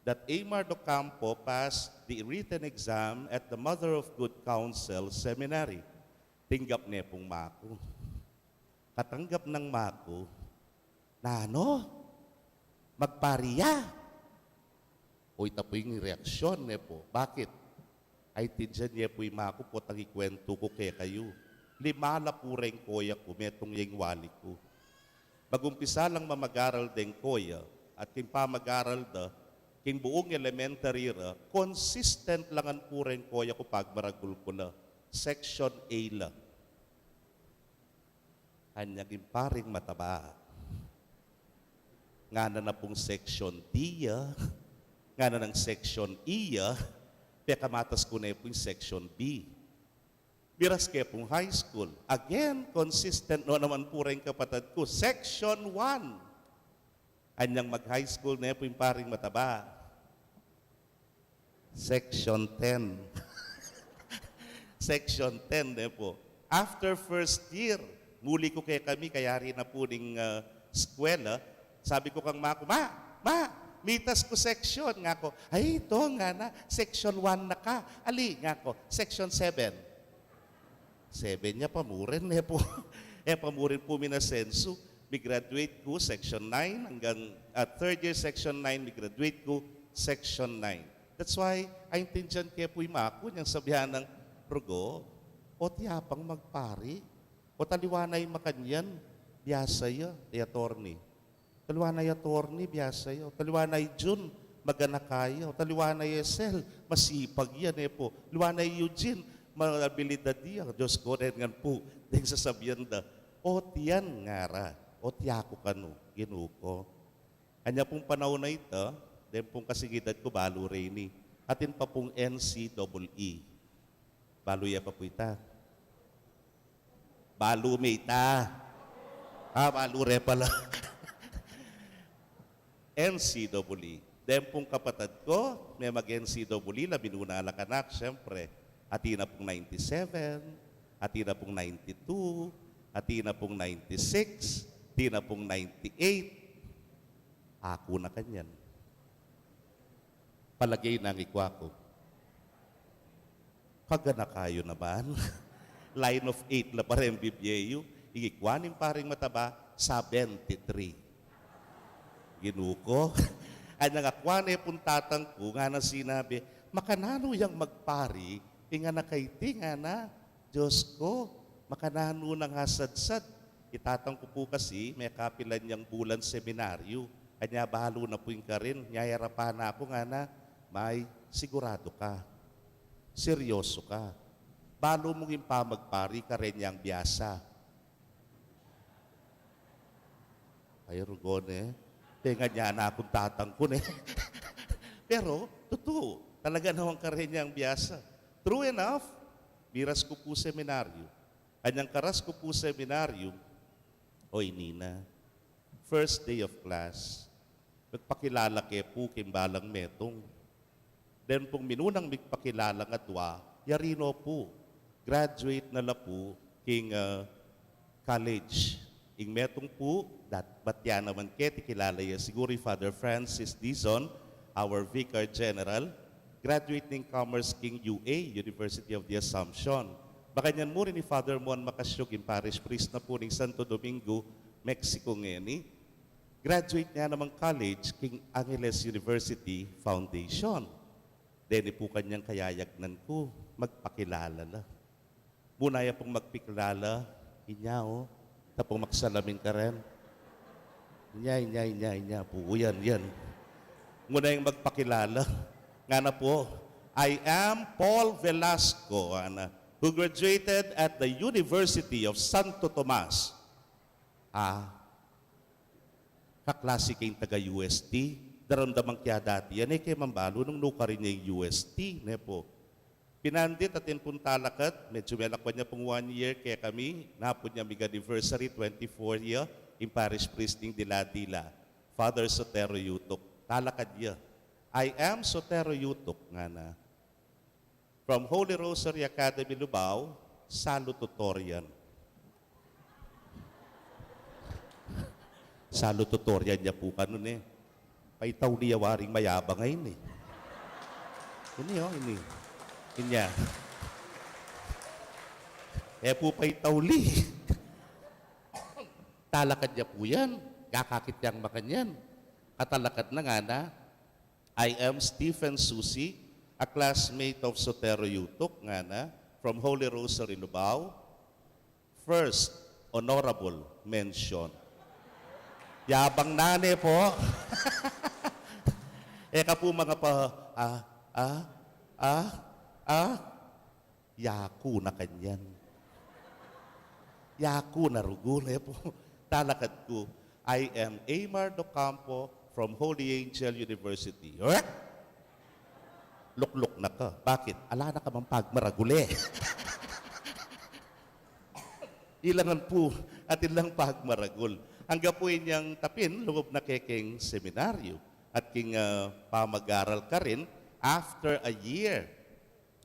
that Amar Docampo passed the written exam at the Mother of Good Counsel Seminary. Tinggap ne pung maku. Katanggap nang maku, "Nanu? Magpari ya?" O, ita pu ing reaksyon ne pu. Bakit? Ay, tindian ye pu ing maku potang ikwentu ku kekayu. Lima la pu reng koya ku, metung ya ing wali ku. Magumpisa lang mamagaral deng koya, at king pamagaral da, king buung elementary ra, consistent la ngan pu reng koya ku pagmaragul ku la. Section A la. Anyang ing paring mataba, ngana na pung section D ya, ngana nang section E ya, pekamatas ku ne pu ing section B. Miras ke pung high school. Again, consistent no naman pu reng kapatad ku. Section one. Anyang mag-high school ne pu ing paring mataba, Section ten. Section ten, ne pu. After first year, muli ku kekami, kayari na pu ning, ah, eskwela. Sabi ku kang ama ku, "Ma, ma, mitas ku section," nga ku. "Ay, ito," ngana, "section one na ka." "Ali," nga ku, "section seven." Seven ya pa mu rin, e pu. E pa mu rin pu minasensu. Mi-graduate ku section nine hanggang, ah, third year section nine, mi-graduate ku section nine. That's why, aintindian ke pu i ama ku nyang sabian nang, "Rugo, o tiapang magpari, o taliwa na i makanyan, biasa ya, e attorney." Taliwa na i attorney, biasa ya. Taliwa na i Jun, maganaka ya. Taliwa na i Esel, masipag ya, ne pu. Taliwa na i Eugene, maabilidad ya. Diyos ku, deng ngan pu, deng sasabian da. Otian ngara, otia ku kanu, Ginu ku. Anya pung panaun a ita, deng pung kasing edad ku balu reni. Atin pa pung N C double E. Balu ye pa pu ita. Balu me ita. Ah, balu re pala. N C double E. Deng pung kapatad ku, me mag-N C double E la, minuna la kanak, siyempre. Atin na pung ninety-seven, atin na pung ninety-two, atin na pung ninety-six, atin na pung ninety-eight. Aku na kanyan. Palage nang ikwa ku. Kaganaka yu naman. Line of eight la pa rin bibye yu. Ikwa ning paring mataba, seventy-three. Ginu ku. Anyang akwa ne pung tatang ku, ngana sinabi, "Makananu yang magpari, ing anak a iti," ngana. Diyos ku, makananu nang asadsad. I tatang ku pu kasi, mekapilan yang bulan seminaryu. Anya balu na pu ing karin, nyayarapan na ku, ngana, "May, siguradu ka? Seryoso ka? Balu mung ing pamagpari, karin yang biasa?" Ay, rugo ne. Tenga nya na kung tatang ku ne. Pero, tutu, talaga namang karin yang biasa. True enough, miras ku pu seminaryu. Anyang karas ku pu seminaryu, oy, nina, first day of class, nagpakilala ke pu king balang metung. Then pung minunang migpakilala nga dua, yari no pu, graduate na la pu king, ah, college. Ing metung pu, dat-, batya naman keti, kilala ya siguru, i Father Francis Dizon, our Vicar General, graduate ning Commerce king U A, University of the Assumption. Makanyan mu rin i Father Mon Macasyug, ing parish priest na pu ning Santo Domingo, Mexico ngeni. Graduate ne namang college king Angeles University Foundation. Deni pu kanyang kayayagnan ku, magpakilala la. Muna ya pung magpakilala, inya, o, tapung magsalamin karin. Inya, inya, inya, inya pu, yan, yan. Muna yang magpakilala. Ngana pu, "I am Paul Velasco, ana, who graduated at the University of Santo Tomas." Ah, kaklasi ke ing taga U S T, daramdaman ke ya dati yan, e ke man balu nung nukarin ya ing U S T, ne pu. Pinandit atin pung talakad, medyu melakwan ya pung one year kekami, napun ya mig-anniversary, twenty-four year, ing parish priest ning Dila-dila, Father Sotero Yutuk. Talakad ya. "I am Sotero Yutuk," ngana. "From Holy Rosary Academy, Lubao, salutatorian." Salutatorian ya pu kanu ne. Paitauli ya waring mayabang a ini. Ini, o, ini. Inya. E pu paitauli. Talakad ya pu yan. Kakakit yang makanyan. Katalakad na, ngana, "I am Stephen Susi, a classmate of Sotero Yutuk," ngana, "from Holy Rosary, Lubao. First honorable mention." Yabang na ne pu. E ka pu mangapa, ah, ah, ah, ah. Yaku na kanyan. Yaku na, rugu, ne pu. Talakad ku, "I am Aymar Docampo from Holy Angel University." Eh? Lukluk na ka. Bakit? Ala na ka mang pagmaragul e. Ilangan pu, atin lang pagmaragul. Angga pu inyang tapin, lungub na ke king seminaryu at king, ah, pamag-aral karin, After a year,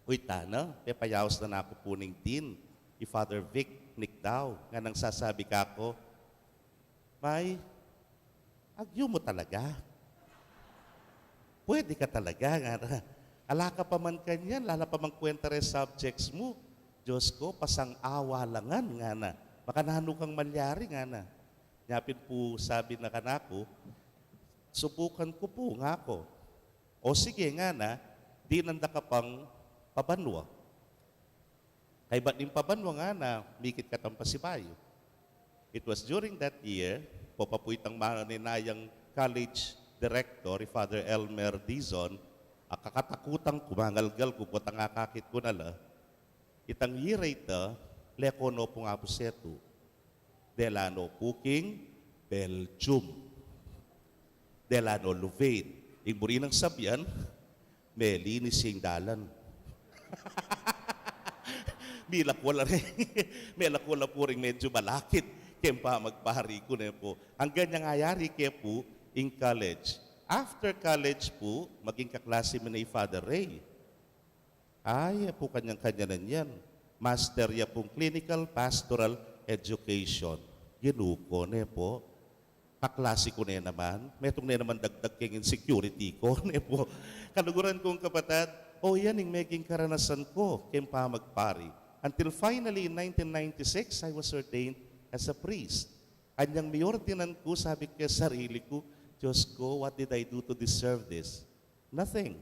uy, tana, pepayaus na naku pu ning dean, i Father Vic Nicdao, nganang sasabi kaku, "May, agyu mu talaga. Pwede ka talaga," ngana. "Ala ka pa man kanyan, ala pa mang kwenta re subjects mu. Diyos ku, pasang-awa la ngan," ngana. "Makananu kang malyari," ngana. Nya pin pu sabi na kanaku, "Subukan ku pu," ngaku. "O sige," ngana, "dinan da ka pang pabanua." Kaybat ning pabanua ngana, mikit ka tang pasibayu. It was during that year, pota pu itang manenayang college director, i Father Elmer Dizon, a kakatakutan ku, mangalgal ku, potang akakit ku na la, itang year a ita, leko no pung Apu Setu. Dela no pu king Belgium. Dela no Louvain. Ing buri nang sabian, melinis ya ing dalan. Milako la rin. Milako la pu ring medyu malakit keng pamagpari ku, ne pu. Anggang nya ngayari ke pu ing college. After college pu, maging kaklasi mi ne i Father Ray. Ay, e pu kanyang-kanyanan yan. Master ya pung Clinical Pastoral Education. Ginu ku, ne pu. Kaklasi ku ne naman. Metung ne naman dagdag keng insecurity ku, ne pu. Kaluguran kung kapatad, o, yan ing meging karanasan ku keng pamagpari. Until finally, in nineteen ninety-six, I was ordained as a priest. Anyang miordinan ku, sabi ku keng sarili ku, "Diyos ku, what did I do to deserve this?" Nothing.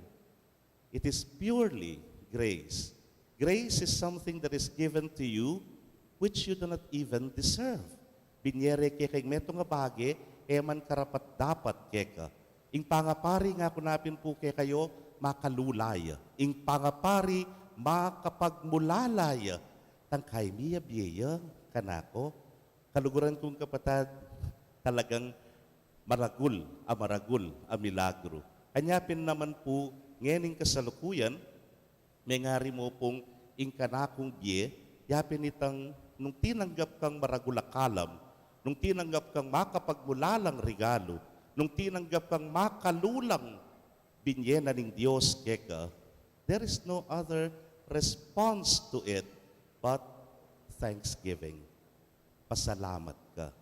It is purely grace. Grace is something that is given to you which you do not even deserve. Binie re keka ing metung a bage, e man karapat-dapat keka. Ing pangapari, ngaku na pin pu kekayu, makalula ya. Ing pangapari, makapagmulala ya. Tangkay mi ya bie ya kanaku. Kaluguran kung kapatad, talagang maragul a maragul a milagru. Anya pin naman pu ngening kasalukuyan, mengari mu pung ing kanakung bie, ya pin itang nung tinanggap kang maragul a kalam, nung tinanggap kang makapagmulalang regalu, nung tinanggap kang makalulang binie na ning Dios keka, there is no other response to it but thanksgiving. Pasalamat ka.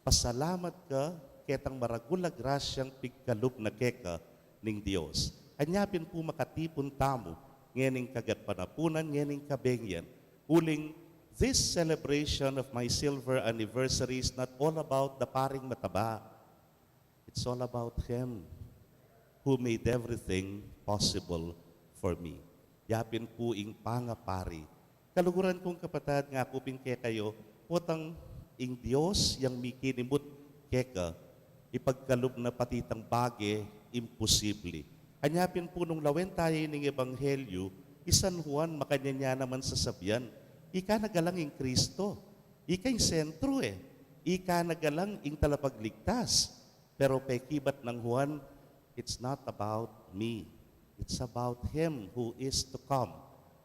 Pasalamat ka ketang maragul a grasyang pigkalub na keka ning Dios. Anya pin pu makatipun tamu ngening kagatpanapunan, ngening kabengyan, uling this celebration of my silver anniversary is not all about the Paring Mataba. It's all about Him who made everything possible for me. Ya pin pu ing pangapari. Kaluguran kung kapatad, ngaku pin kekayu, potang ing Dios yang mikinimut keka, ipagkalub na pati itang bage imposible. Anya pin pu nung lawen tayu ning ebanghelyu, i San Juan makanyan ya naman sasabian, ika na galang ing Kristo, ika ing sentru e, ika na galang ing talapagligtas. Pero pekibat nang Juan, "It's not about me. It's about Him who is to come.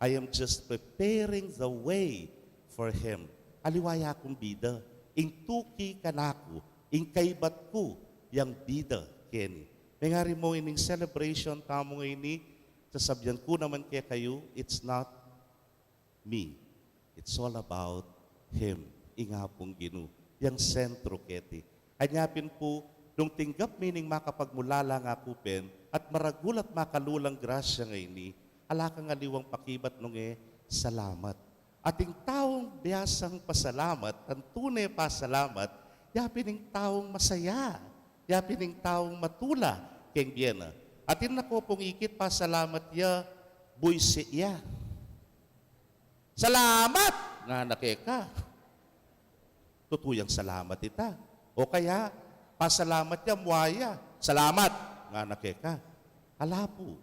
I am just preparing the way for Him." Aliwa ya kung bida, ing tuki kanaku, ing kaibat ku, yang bida keni. Mengari mu ining celebration tamu ngeni, sasabian ku naman kekayu, it's not me. It's all about Him. Ing Apung Ginu, yang sentru keti. Anya pin pu, nung tinggap mi ning makapagmulala, ngaku pin, at maragul at makalulang grasya ngeni, ala kang aliwang pakibat nung e salamat. At ing taung biasang pasalamat, tantune pasalamat, ya pin ing taung masaya, ya pin ing taung matula keng bie na. Atin na ku pung ikit pasalamat ya, buisi ya. "Salamat!" ngana keka. Tutu yang salamat ita? O kaya, pasalamat ya, mua ya, "Salamat!" ngana keka? Ala pu.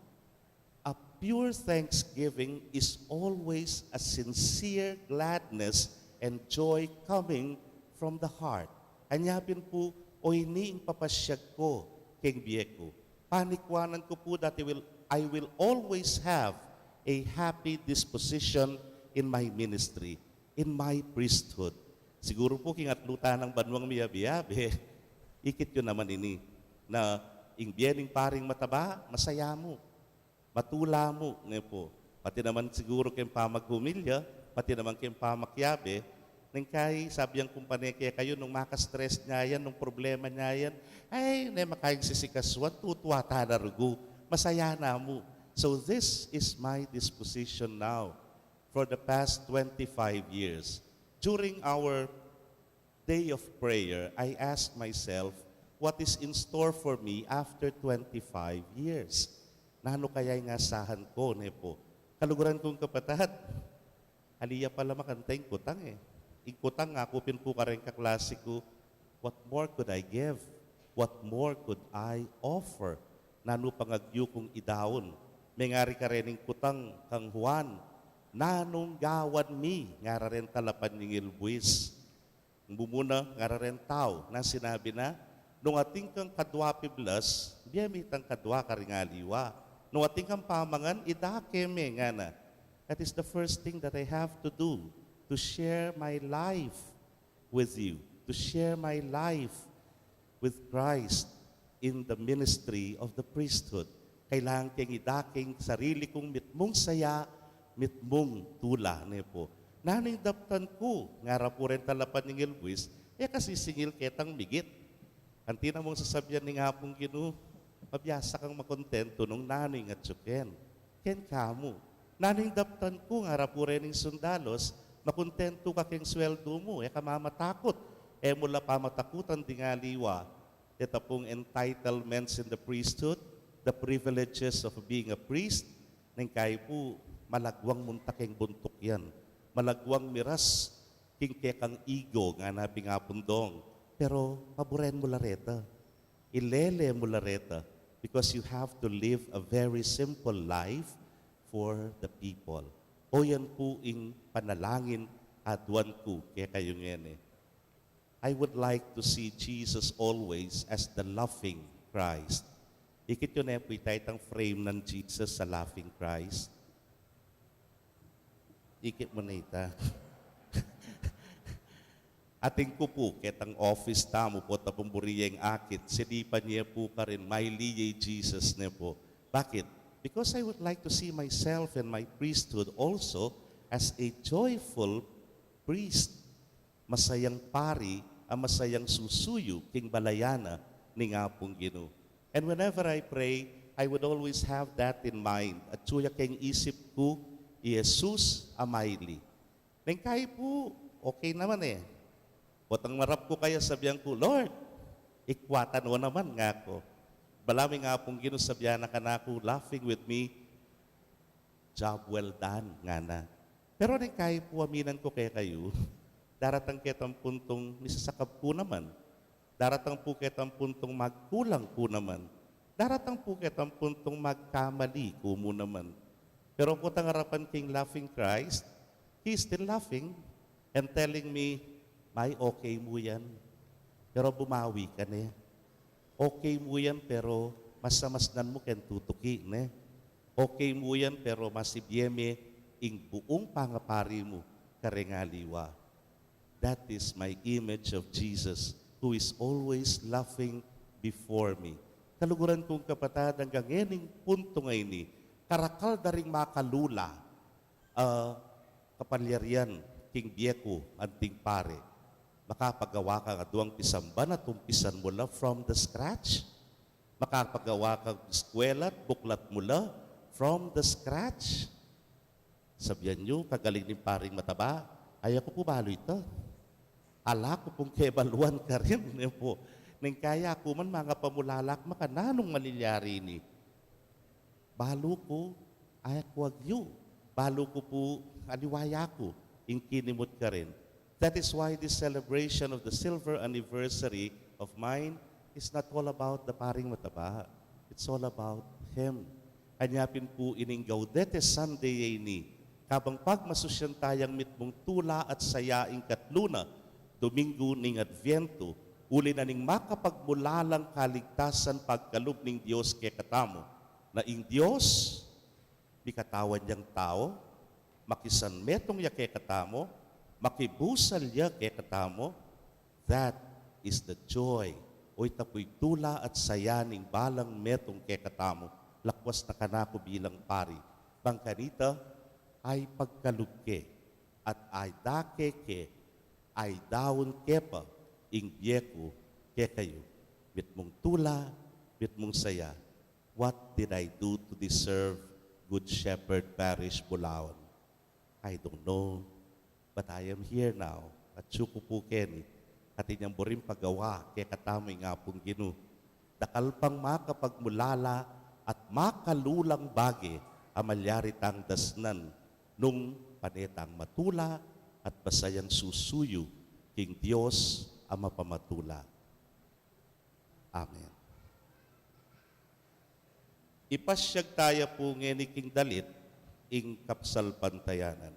A pure thanksgiving is always a sincere gladness and joy coming from the heart. Anya pin pu, o ini ing papasyag ku keng bie ku. Panikwanan ku pu that I will, I will always have a happy disposition in my ministry, in my priesthood. Siguru pu king atlu tanang banuang miyabe-yabe, ikit yu naman ini, na ing bie ning Paring Mataba, masaya mu. Patula mu, ne po. Pati naman siguru keng pamaghumilya, pati naman keng pamakiabe, neng kai, sabi yang kumpare kekayu, nung maka-stress ne yan, nung problema ne yan, ay, ne makaing sisikasuan, tutuwa ta na rugu, masaya na mu. So this is my disposition now for the past twenty-five years. During our day of prayer, I ask myself, what is in store for me after twenty-five years? Nanu kaya ing asahan ku, ne po? Kaluguran kung kapatad, ali ya pala makanta ing kutang e. Ing kutang, aku pin pu kareng kaklase ku, what more could I give? What more could I offer? Nanu pang agyu kung idaun? Mengari karening kutang kang Juan, nanung gawan mi, ngara reng talapanyingil buis. Mumuna, ngara reng tau, nung sinabi na, nung atin kang kadwa piblas, bie mi itang kadwa karing aliwa. Nung atin kang pamangan, idake me, ngana. That is the first thing that I have to do, to share my life with you, to share my life with Christ in the ministry of the priesthood. Kailangan keng idake ing sarili kung mitmung saya, mitmung tula, ne po. Nanu ing daptan ku, ngara pu reng talapanyingil buis, e ka sisingil ketang migit. Anti na mung sasabian ning Apung Ginu, mabiasa kang makontentu nung nanu ing atyu ken. Ken kamu, nanu ing daptan ku, ngara pu reng sundalus, makontentu ka keng sweldu mu, e ka mamatakut, e mu la pamatakutan ding aliwa. Deta pung entitlements in the priesthood, the privileges of being a priest, neng kai pu, malagwang munta keng buntuk yan. Malagwang miras king kekang ego, ngana pin ning Apung Dong. Pero paburen mu la reta. Ilele mu la reta. Because you have to live a very simple life for the people. O yan pu ing panalangin aduan ku kekayu ngeni. I would like to see Jesus always as the laughing Christ. Ikit yu ne pu ita, itang frame nang Jesus a laughing Christ. Ikit mu ne ita. Atin ku pu ketang office tamu, pota pung buri yeng akit, sinipan ye pu karin, maili ye i Jesus, ne pu. Bakit? Because I would like to see myself and my priesthood also as a joyful priest. Masayang pari a masayang susuyu king balayan na ning Apung Ginu. And whenever I pray, I would always have that in mind. Atyu ya keng isip ku i Jesus a maili. Neng kai pu, okay naman e. Potang marap ku kaya, sabian ku, "Lord, ikwatan o naman," ngaku. Balamu ing Apung Ginu sabian na kanaku, laughing with me, "Job well done," ngana. Pero neng kai pu, aminan ku kekayu, daratang ketang puntung misasakab ku naman. Daratang pu ketang puntung magkulang ku naman. Daratang pu ketang puntung magkamali ku mu naman. Pero potang arapan king laughing Christ, He is still laughing and telling me, "May, okay mu yan. Pero bumawi ka ne. Okay mu yan, pero masamasnan mu keng tutuki, ne? Okay mu yan, pero masibie me ing buung pangapari mu kareng aliwa." That is my image of Jesus, who is always laughing before me. Kaluguran kung kapatad, anggang ngening puntung a ini, karakal da ring makalula a kapalyarian king bie ku anting pari. Makapagawa kang aduang pisamban at umpisan mu la from the scratch. Makapagawa kang eskwela at buklat mu la from the scratch. Sabian yu, kagaling ning paring mataba, ay, aku pu balu ita. Ala ku pung kebaluan karin, ne pu. Neng kai aku man, mangapamulala ku, makananung malilyari ini? Balu ku, ay, aku agyu. Balu ku pu, aliwa ya ku ing kinimut karin. That is why this celebration of the silver anniversary of mine is not all about the paring mataba. It's all about him. Anya pin pu ining Gaudete Sunday a ini, kabang pagmasusyan tayang mitmung tula at saya ing katlu na Domingo ning Adviento, uli na ning makapagmulalang kaligtasan pagkalub ning Dios kekatamu, na ing Dios mikatawan yang tau, makisan metung ya kekatamu, makibusal ya kekatamu. That is the joy. O ita pu'y tula at saya ning balang metung kekatamu. Laku puas na kanaku bilang pari. Bang kanita, ay pagkalub ke, at ay dake ke, ay daun ke pa, ing bie ku kekayu. Mitmung tula, mitmung saya. What did I do to deserve Good Shepherd Parish Bulaon? I don't know, but I am here now. Atyu ku pu keni, atin yang buring pagawa kekatamu ing Apung Ginu. Dakal pang makapagmulala at makalulang bage a malyari tang dasnan nung pane tang matula at basta yang susuyu king Dios a mapamatula. Amen. Ipasyag taya pu ngeni king dalit ing kapsalpantayanan.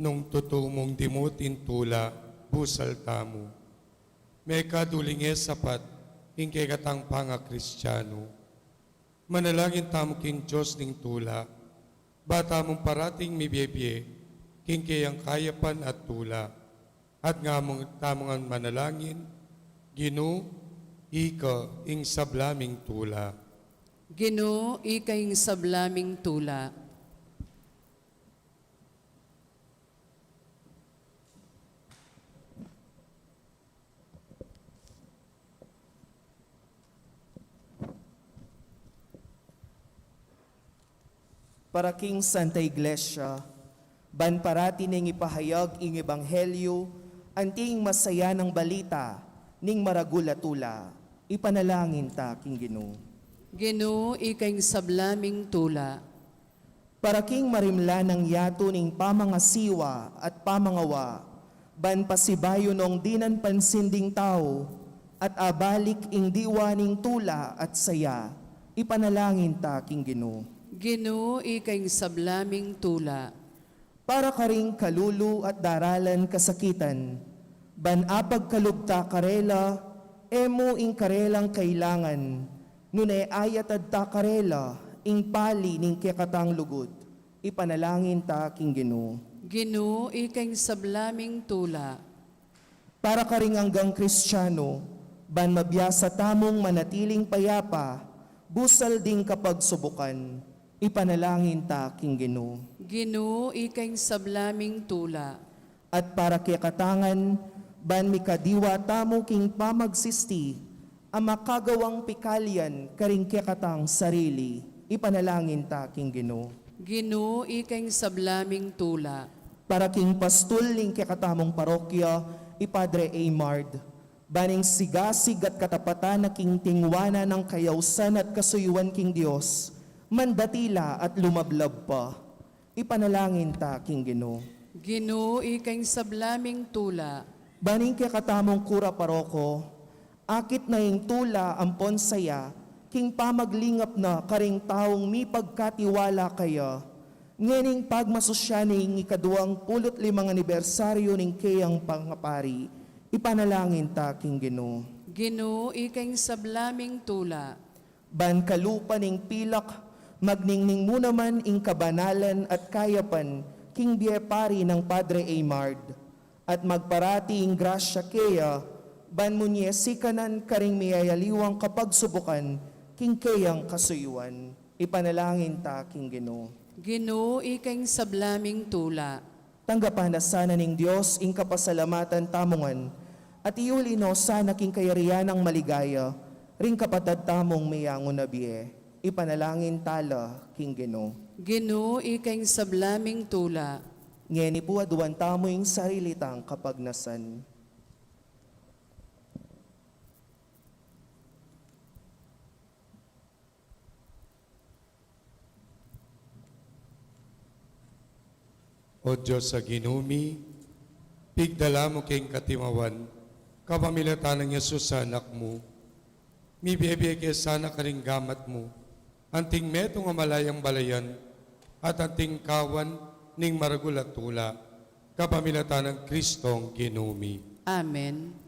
Nung tutu mung dimut ing tula, busal tamu. Mekad uling e sapat ing kekatang pangakristianu. Manalangin tamu king Dios ning tula, ba tamung parating mibie-bie king keyang kayapan at tula. At ngamung tamu ngan manalangin, Ginu, ika ing sabla ming tula. Ginu, ika ing sabla ming tula. Para king Santa Iglesia, ban parati neng ipahayag ing ebanghelyu, anti ing masayanang balita ning maragul a tula. Ipanalangin ta king Ginu. Ginu, ika ing sabla ming tula. Para king marimla nang yatu ning pamangasiwa at pamangawa, ban pasibayu nong dinan pansin ding tau, at abalik ing diwa ning tula at saya, ipanalangin ta king Ginu. Ginu, ika ing sabla ming tula. Para karing kalulu at daralan kasakitan, ban apagkalub ta karela, e mu ing karelang kailangan, nune ayatad ta karela ing pali ning kekatang lugud, ipanalangin ta king Ginu. Ginu, ika ing sabla ming tula. Para karing anggang Kristiano, ban mabiasa tamung manatiling payapa, busal ding kapagsubukan, ipanalangin ta king Ginu. Ginu, ika ing sabla ming tula. At para kekatangan, ban mikadiwa tamu king pamagsisti, a makagawang pikalian karing kekatang sarili, ipanalangin ta king Ginu. Ginu, ika ing sabla ming tula. Para king pastul ning kekatamung parokya, i Padre Aymard, ban ing sigasig at katapatan na king tingwanan nang kayausan at kasuyuan king Dios, mandatila at lumablab pa, ipanalangin ta king Ginu. Ginu, ika ing sabla ming tula. Ban ing kekatamung kura paroko, akit na ing tula ampon saya, king pamaglingap na karing taung mipagkatiwala kaya, ngening pagmasusyan ning ikaduang pulu't limang anibersaryu ning keyang pangapari, ipanalangin ta king Ginu. Ginu, ika ing sabla ming tula. Ban kalupa ning pilak, magningning mu naman ing kabanalan at kayapan king bie pari nang Padre Aymard, at magparati ing grasya keya, ban munye sikanan karing miyayaliwang kapagsubukan king keyang kasuyuan. Ipanalangin ta king Ginu. Ginu, ika ing sabla ming tula. Tanggapan na sana ning Dios ing kapasalamatan tamu ngan, at iuli no sana king kayarian nang maligaya ring kapatad tamung meyangu na bie. Ipanalangin ta la king Ginu. Ginu, ika ing sabla ming tula. Ngeni pu aduan tamu ing sarili tang kapagnasan. O Dios a Ginu mi, pigdala mu king katimawan kapamilatan nang Jesus a Anak mu. Mibie-bie ke sana karing gamat mu anting metung a malayang balayan at anting kawan ning maragul a tula, kapamilatan nang Kristong Ginu mi. Amen.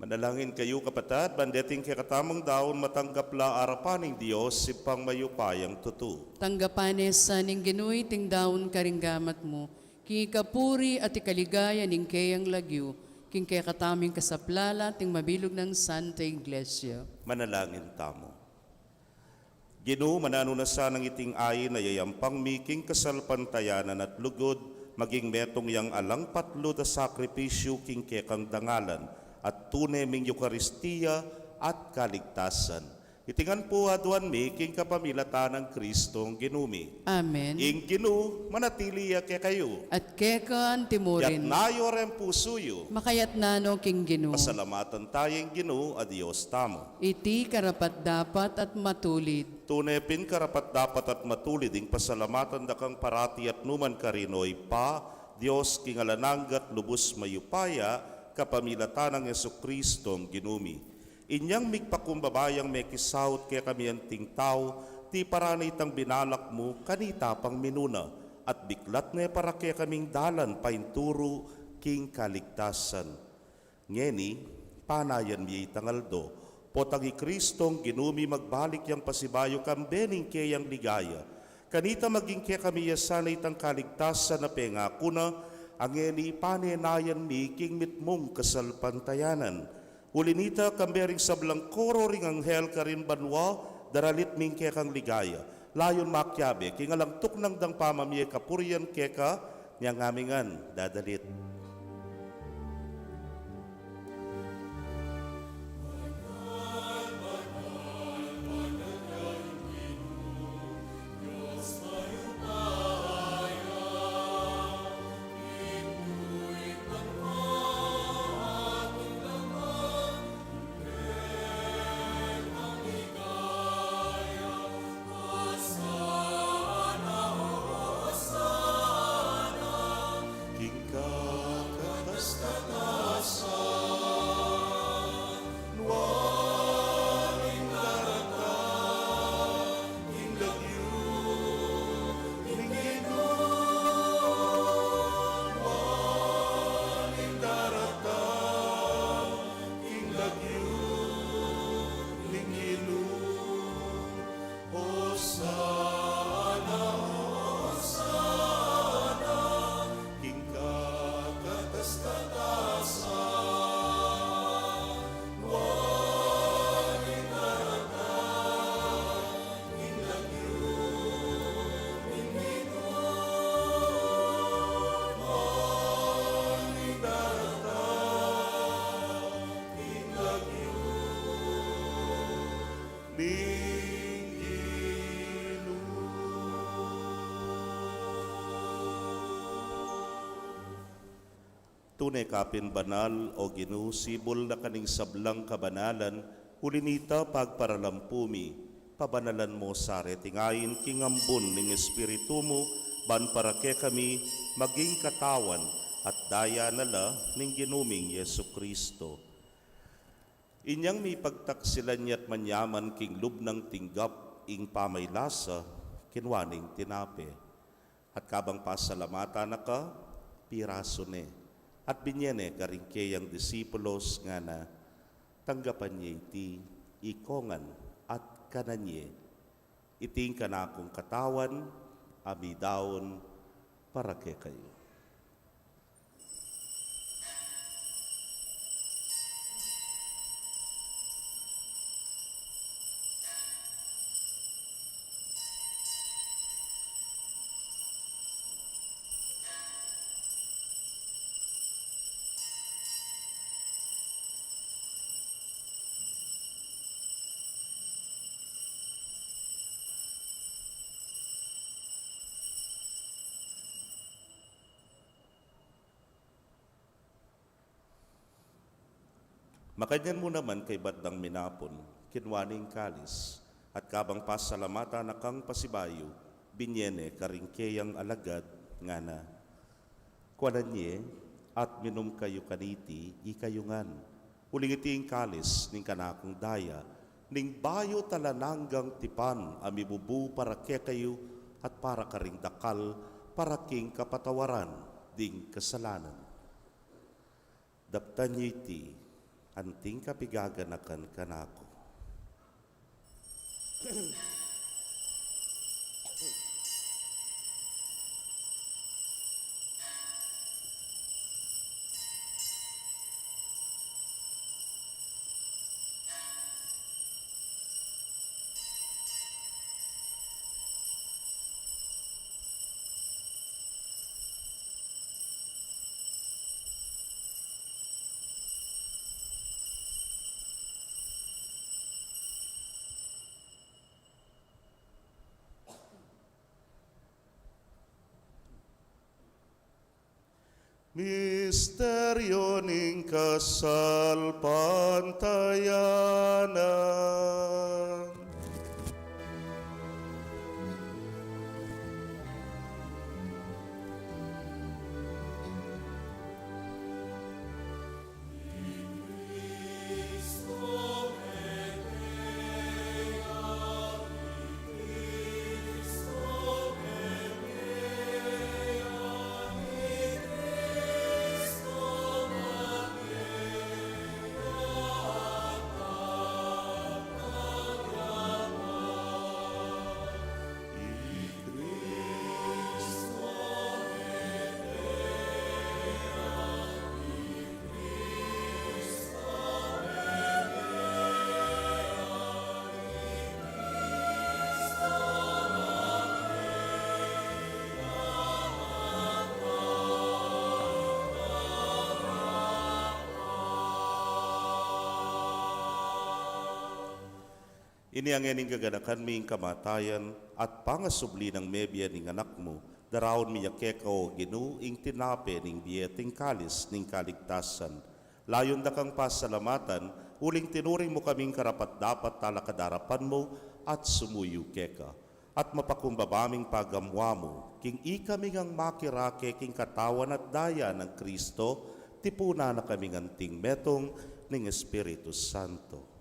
Manalangin kayu, kapatad, ban deting kekatamung daun matanggap la arapan ning Dios, Ibpang mayupayang tutu. Tanggapan ne sa ning Ginu iting daun karing gamat mu, king ikapuri at ikaligaya ning keyang lagyu, king kekatamung kasaplalan at ning mabilug nang Santa Iglesia. Manalangin tamu. Ginu, mananu na sanang iting ain a yayampang mi king kasalpantayanan at lugud, maging metung yang alang patlud a sakripisyu king kekang dangalan, at tune ming Eukaristia at kaligtasan. Iti ngan pu aduan mi king kapamilatan nang Kristong Ginu mi. Amen. Ing Ginu manatili ya kekayu. At keka antimurin. Yatna yu reng pusu yu. Makayatna no king Ginu. Pasalamatan taya ing Ginu a Dios tamu. Iti karapat-dapat at matulid. Tune pin karapat-dapat at matulid ing pasalamatan da kang parati at nukaman karin, O Ibpa, Dios king alang angga at lubus mayupaya, kapamilatan nang Jesukristong Ginu mi. Inyang migpakumbaba yang mekisaut kekami anting tau, tiparan ne itang binalak mu kanita pang minuna, at biklat ne para kekaming dalan painturu king kaligtasan. Ngeni, panayan mi itang aldo, potang i Kristong Ginu mi magbalik yang pasibayu kambe ning keyang ligaya. Kanita maging kekami ya sana itang kaligtasan a pengaku na, a ngeni panenayan mi king mitmung kasalpantayanan. Uli nita, kambe ring sablang koro ring anghel karin banua, daralit mi ing kekang ligaya. Layun makiabe king alang tuknang dang pamamie kapurian keka, nya ngami ngan dadalit. King kakatas-katasan, nuan ing daratang king lagyu ning Ginu, nuan ing daratang king lagyu ning Ginu. Hosana, Hosana, king kakatas-katasan, nuan ing daratang king lagyu ning Ginu, nuan ing daratang king lagyu ning Ginu. Tune ka pin banal, O Ginu, sibul na ka ning sablang kabanalan, uli nita pagparalampu mi, pabanalan mo sa reting ain king ambun ning Espiritu mu, ban para kekami maging katawan at daya na la ning Ginu ming Jesucristo. Inyang mipagtaksilan ya't manyaman king lub nang tinggap ing pamaylasa, kinua ne ing tinape, at kabang pasalamatan na ka, pirasu ne, at binye ne karing keyang disipulos, ngana: Tanggapan ye iti ikongan at kanan ye. Iti ing kanakung katawan a midaun para kekayu. Makanyan mu naman kaybat dang minapun, kinua ne ing kalis, at kabang pasalamatan na kang pasibayu, binye ne karing keyang alagad, ngana: Kuanan ye at minum kayu kaniti, ikayu ngan, uling iti ing kalis ning kanakung daya, ning bayu at alang anggang tipan a mibubu para kekayu at para karing dakal, para king kapatawaran ding kasalanan. Daptan ye iti Anting kapigaganakan kanaku. Misteryo ning kasalpantayanan. Ini ngeni ing gaganakan mi, ing kamatayan at pangasubli nang mebie ning Anak mu. Daraun mi ya keka, o Ginu, ing tinape ning bie at ing kalis ning kaligtasan. Layun da kang pasalamatan, uling tinuring mu kaming karapat-dapat talakad king arapan mu at sumuyu keka. At mapakumbaba ming pagamuan mu, king ikami ngang makirake king katawan at daya nang Kristo, tipunan na kaming anting metung ning Espiritu Santo.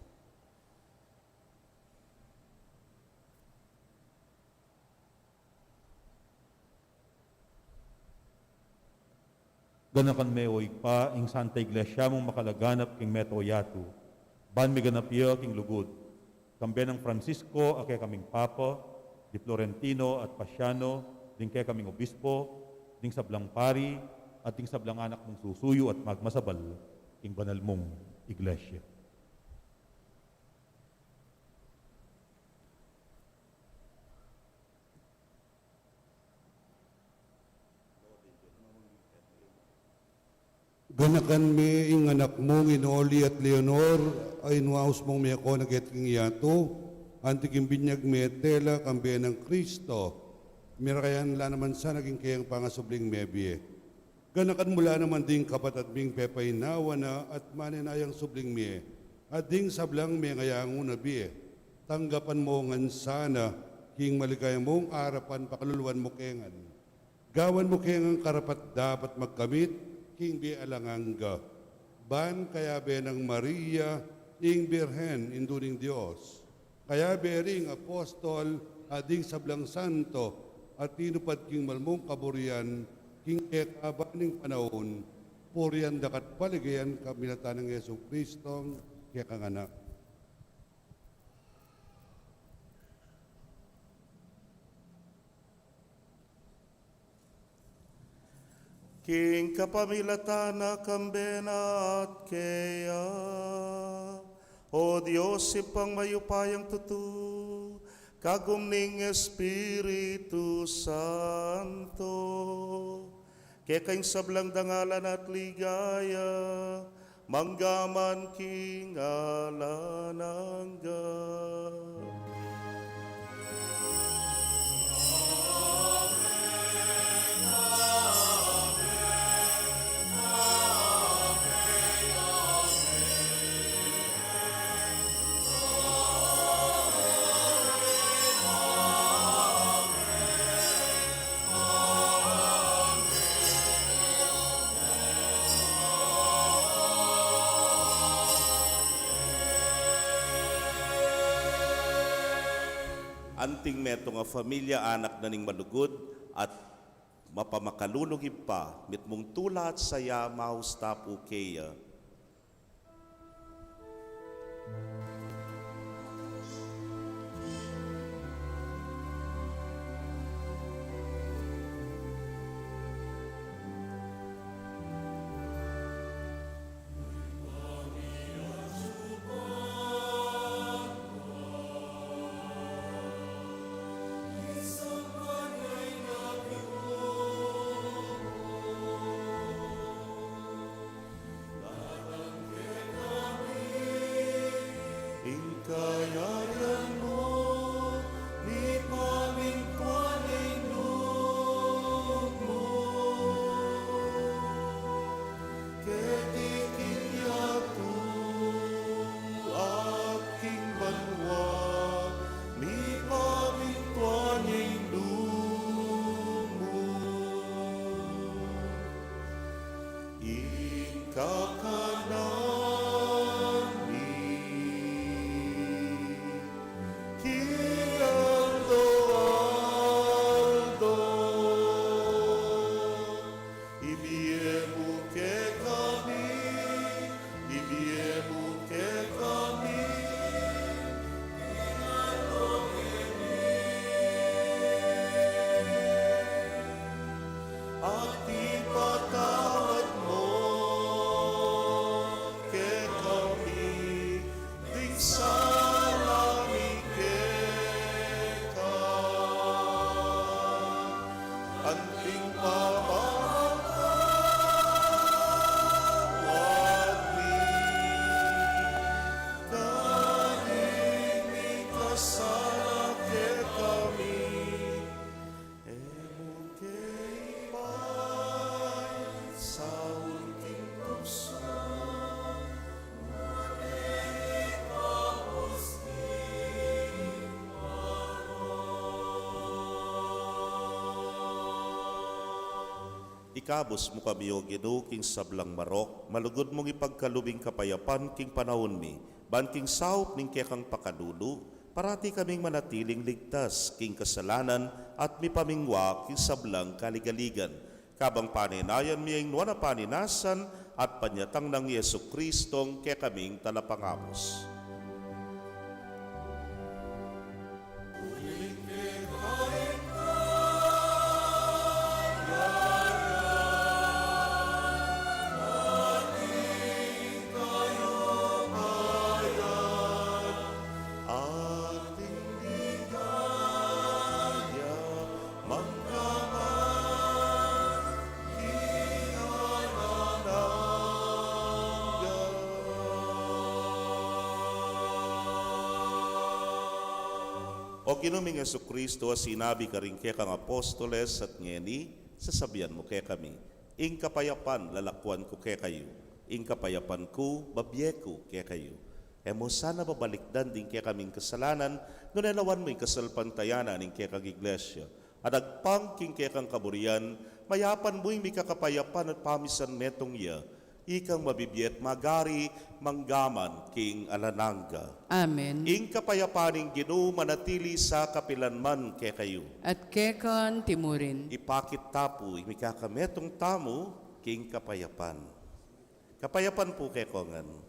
Ganakan me, o Ibpa, ing Santa Iglesia mung makalaganap king mabilug a yatu, ban miganap ya king lugud, kambe nang Francisco a kekaming Papa, di Florentino at Paciano, ding kekaming Obispo, ding sablang pari, at ding sablang anak mung susuyu at magmasabal king banal mung Iglesia. Ganakan me ing Anak mung inoli at Leonor, a inuaus mung meko na keti king yatu, anti king binyag me tela kambe nang Kristo, mirayanan la naman sana king keyang pangasubling mebie. Ganakan mu la naman ding kapatad ming pepainawa na at manenayang subling mie, at ding sablang mengayangu na bie. Tanggapan mu ngan sana king maligaya mung arapan, pakaluluan mu ke ngan. Gawan mu ke ngan karapat-dapat magkamit king bie alang angga. Ban kayabe nang Maria, ing Birhen, Indu ning Dios, kayabe ring apostol at ding sablang santo a tinupad king malmung kaburian king kekaban ning panaun, purian da ka at paligayan ka milata nang Jesu Kristong kekang Anak. King kapamilatan na, kambe na at keya, O Dios, Ibpang mayupayang tutu, kagum ning Espiritu Santo, keka ing sablang dangalan at ligaya, mangga man king alang angga. Anting metung a familia, anak na ning malugud at mapamakalulung Ibpa, mitmung tula at saya maus ta pu keya. Ing kakanan mi king aldo-aldo, ibie mu kekami, ibie mu kekami, ing aldo kekami, at ipatawad mu kekami ding sala mi keka, anting pamamatawad mi karing mikasala kekami. E mu ke ipaisaul king tuksu, nune ikabus mu kami. Ikabus mu kami, O Ginu, king sablang marok, malugud mung ipagkalub ing kapayapan king panaun mi, ban king saup ning kekang pakalulu, parati kaming manatiling ligtas king kasalanan at mipamingwa king sablang kaligaligan. Kabang panenayan mi ing nuan a paninasan at panyatang nang Jesucristong kekaming Talapangabus. Ating ligaya manggaman king alang angga. O Ginu ming Jesucristo, a sinabi karing kekang apostoles, at ngeni sasabian mu kekami, ing kapayapan lalakuan ku kekayu, ing kapayapan ku babie ku kekayu. E mu sana babalikdan ding kekaming kasalanan, nune lawan mu ing kasalpantayanan ning kekang Iglesia. At agpang king kekang kaburian, mayapan mu ing mikakapayapan at pamisan metung ya, ikang mabibie at magari manggaman king alang angga. Amen. Ing kapayapan ning Ginu manatili sa kapilan man kekayu. At keka naman murin. Ipakit ta pu ing mikakametung tamu king kapayapan. Kapayapan pu kekongan.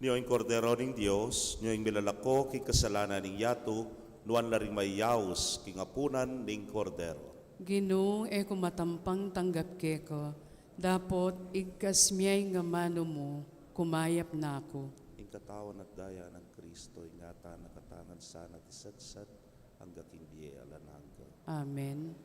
Nyo ing Kordero ning Dios, nyo ing milalako king kasalanan ning yatu, nuan la ring mayaus king apunan ning Kordero. Ginu, e ku matampang tanggap keka, dapot igkas mya ing amanu mu, kumayap na ku. Ing katawan at daya nang Kristo, ingatan na katamu ngan sana at isatsat angga king bie alang angga. Amen.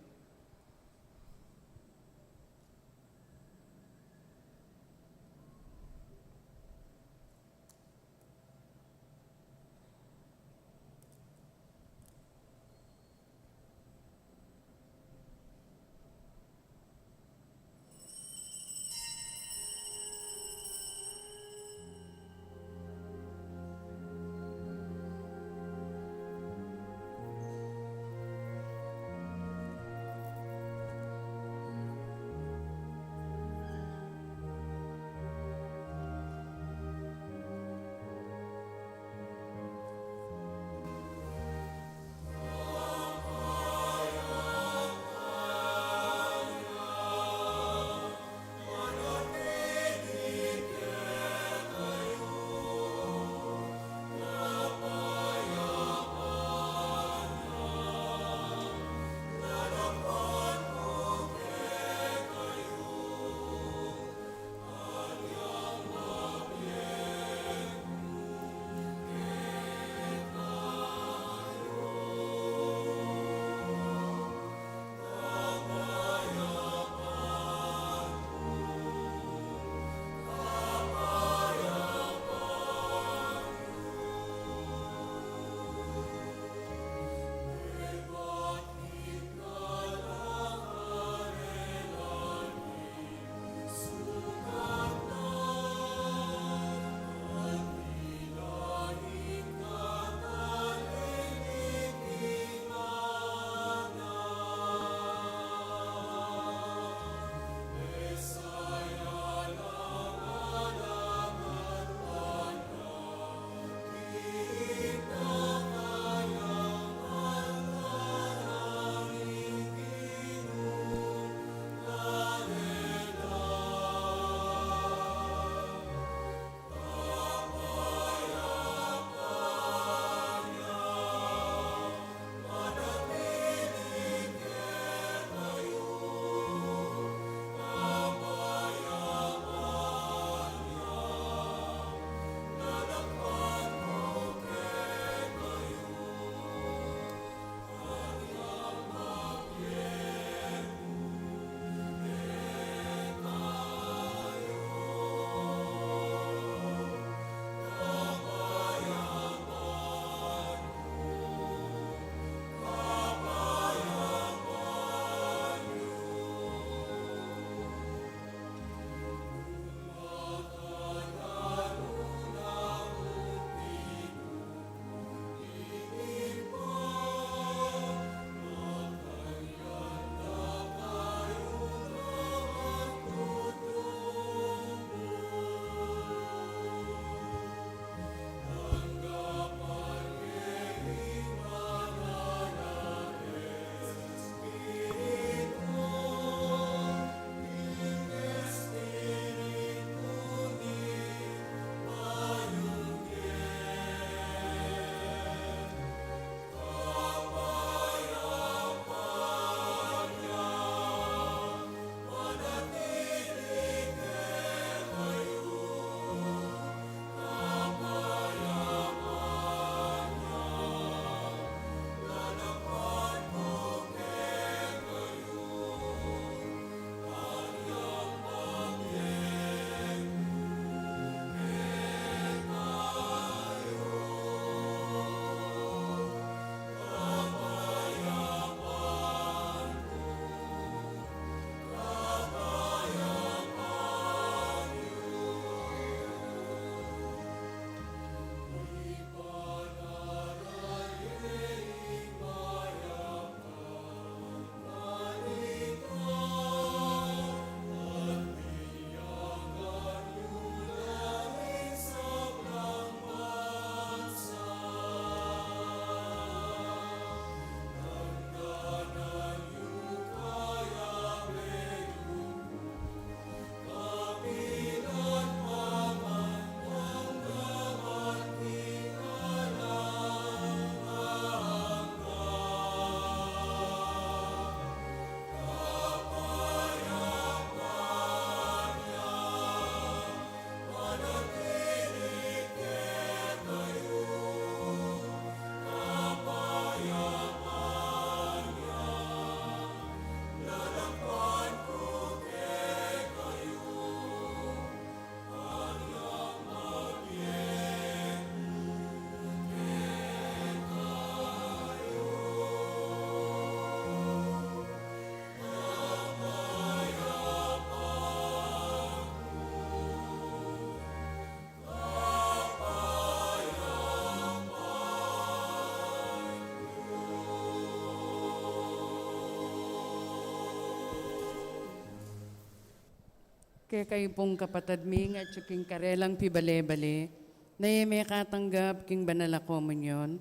Kekayu pung kapatad mi, nung atyu king karelang pibale-bale, na e mekatanggap king banal a komunyon,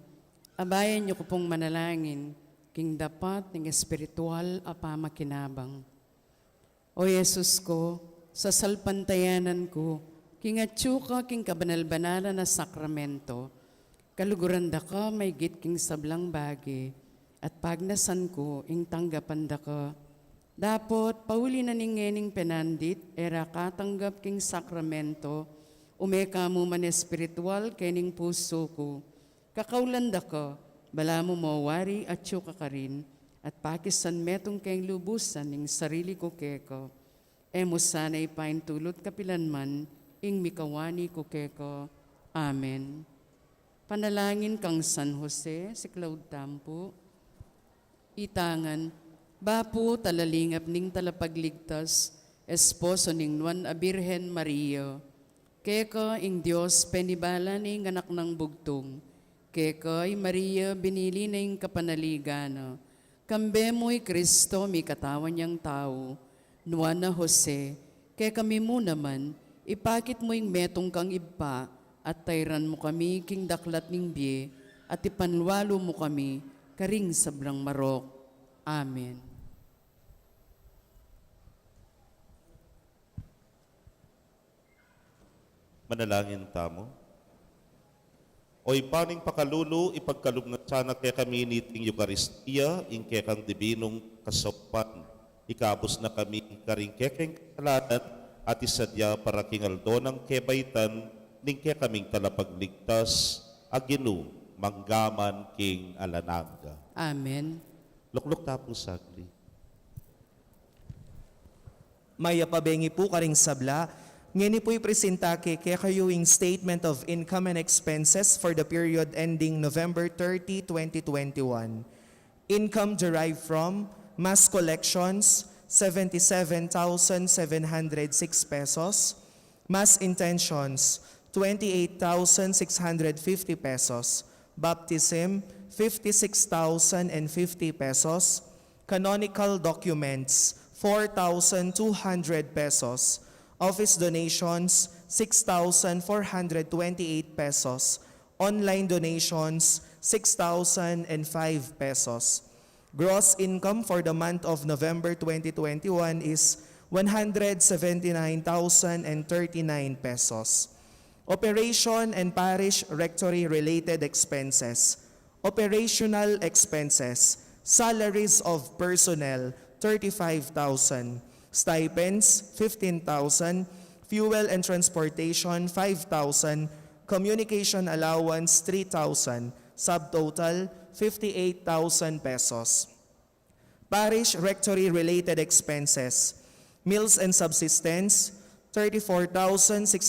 abayan yu ku pung manalangin king dapat ning espiritual a pamakinabang. O Jesus ku, sasalpantayanan ku king atyu ka king kabanal-banalan a sakramento, kaluguran da ka maigit king sablang bage, at pagnasan ku ing tanggapan da ka. Dapot, pauli na ning ngening penandit e ra katanggap king sakramento, ume ka mu man espiritual kening pusu ku. Kakaulan da ka, balamu mo wari atyu ka karin, at pakisan metung keng lubusan ing sarili ku keka. E mu sana ipaintulut kapilan man ing mikawani ku keka. Amen. Panalangin kang San Jose, siklaud tamu pu. Itangan, bapu talalingap ning Talapagligtas, esposo ning Nuan a Birhen Maria. Keka ing Dios penibala ne ing anak nang bugtung. Keka i Maria binili ne ing kapanaligan na. Kambe mu i Kristo mikatawan yang tau. Nuan a Jose, kekami mu naman, ipakit mu ing metung kang ibpa, at tairan mu kami king daklat ning bie, at ipanlualu mu kami karing sablang marok. Amen. Manalangin tamu. O Ibpa ning pakalulu, ipagkalub na sana kekami niting Eukaristia ing kekang dibinung kasaupan. Ikabus na kami karing kekeng kasalanan at isadya para king aldo nang kebaitan ning kekaming Talapagligtas, a Ginu, mangga man king alang angga. Amen. Lukluk ta pu saglit. Mayap a bengi pu karing sabla. Ngeni pu ipresenta ke kekayu ing Statement of Income and Expenses for the period ending November thirty, twenty twenty-one. Income derived from mass collections, seventy-seven thousand seven hundred six pesos. Mass intentions, twenty-eight thousand six hundred fifty pesos. Baptism, fifty-six thousand and fifty pesos. Canonical documents, four thousand two hundred pesos. Office donations, six thousand four hundred twenty-eight pesos. Online donations, six thousand and five pesos. Gross income for the month of November twenty twenty-one is one hundred seventy-nine thousand and thirty-nine pesos. Operation and parish rectory related expenses. Operational expenses, salaries of personnel, thirty-five thousand, stipends, fifteen thousand, fuel and transportation, five thousand, communication allowance, three thousand, subtotal, fifty-eight thousand pesos. Parish rectory related expenses, meals and subsistence, thirty-four thousand six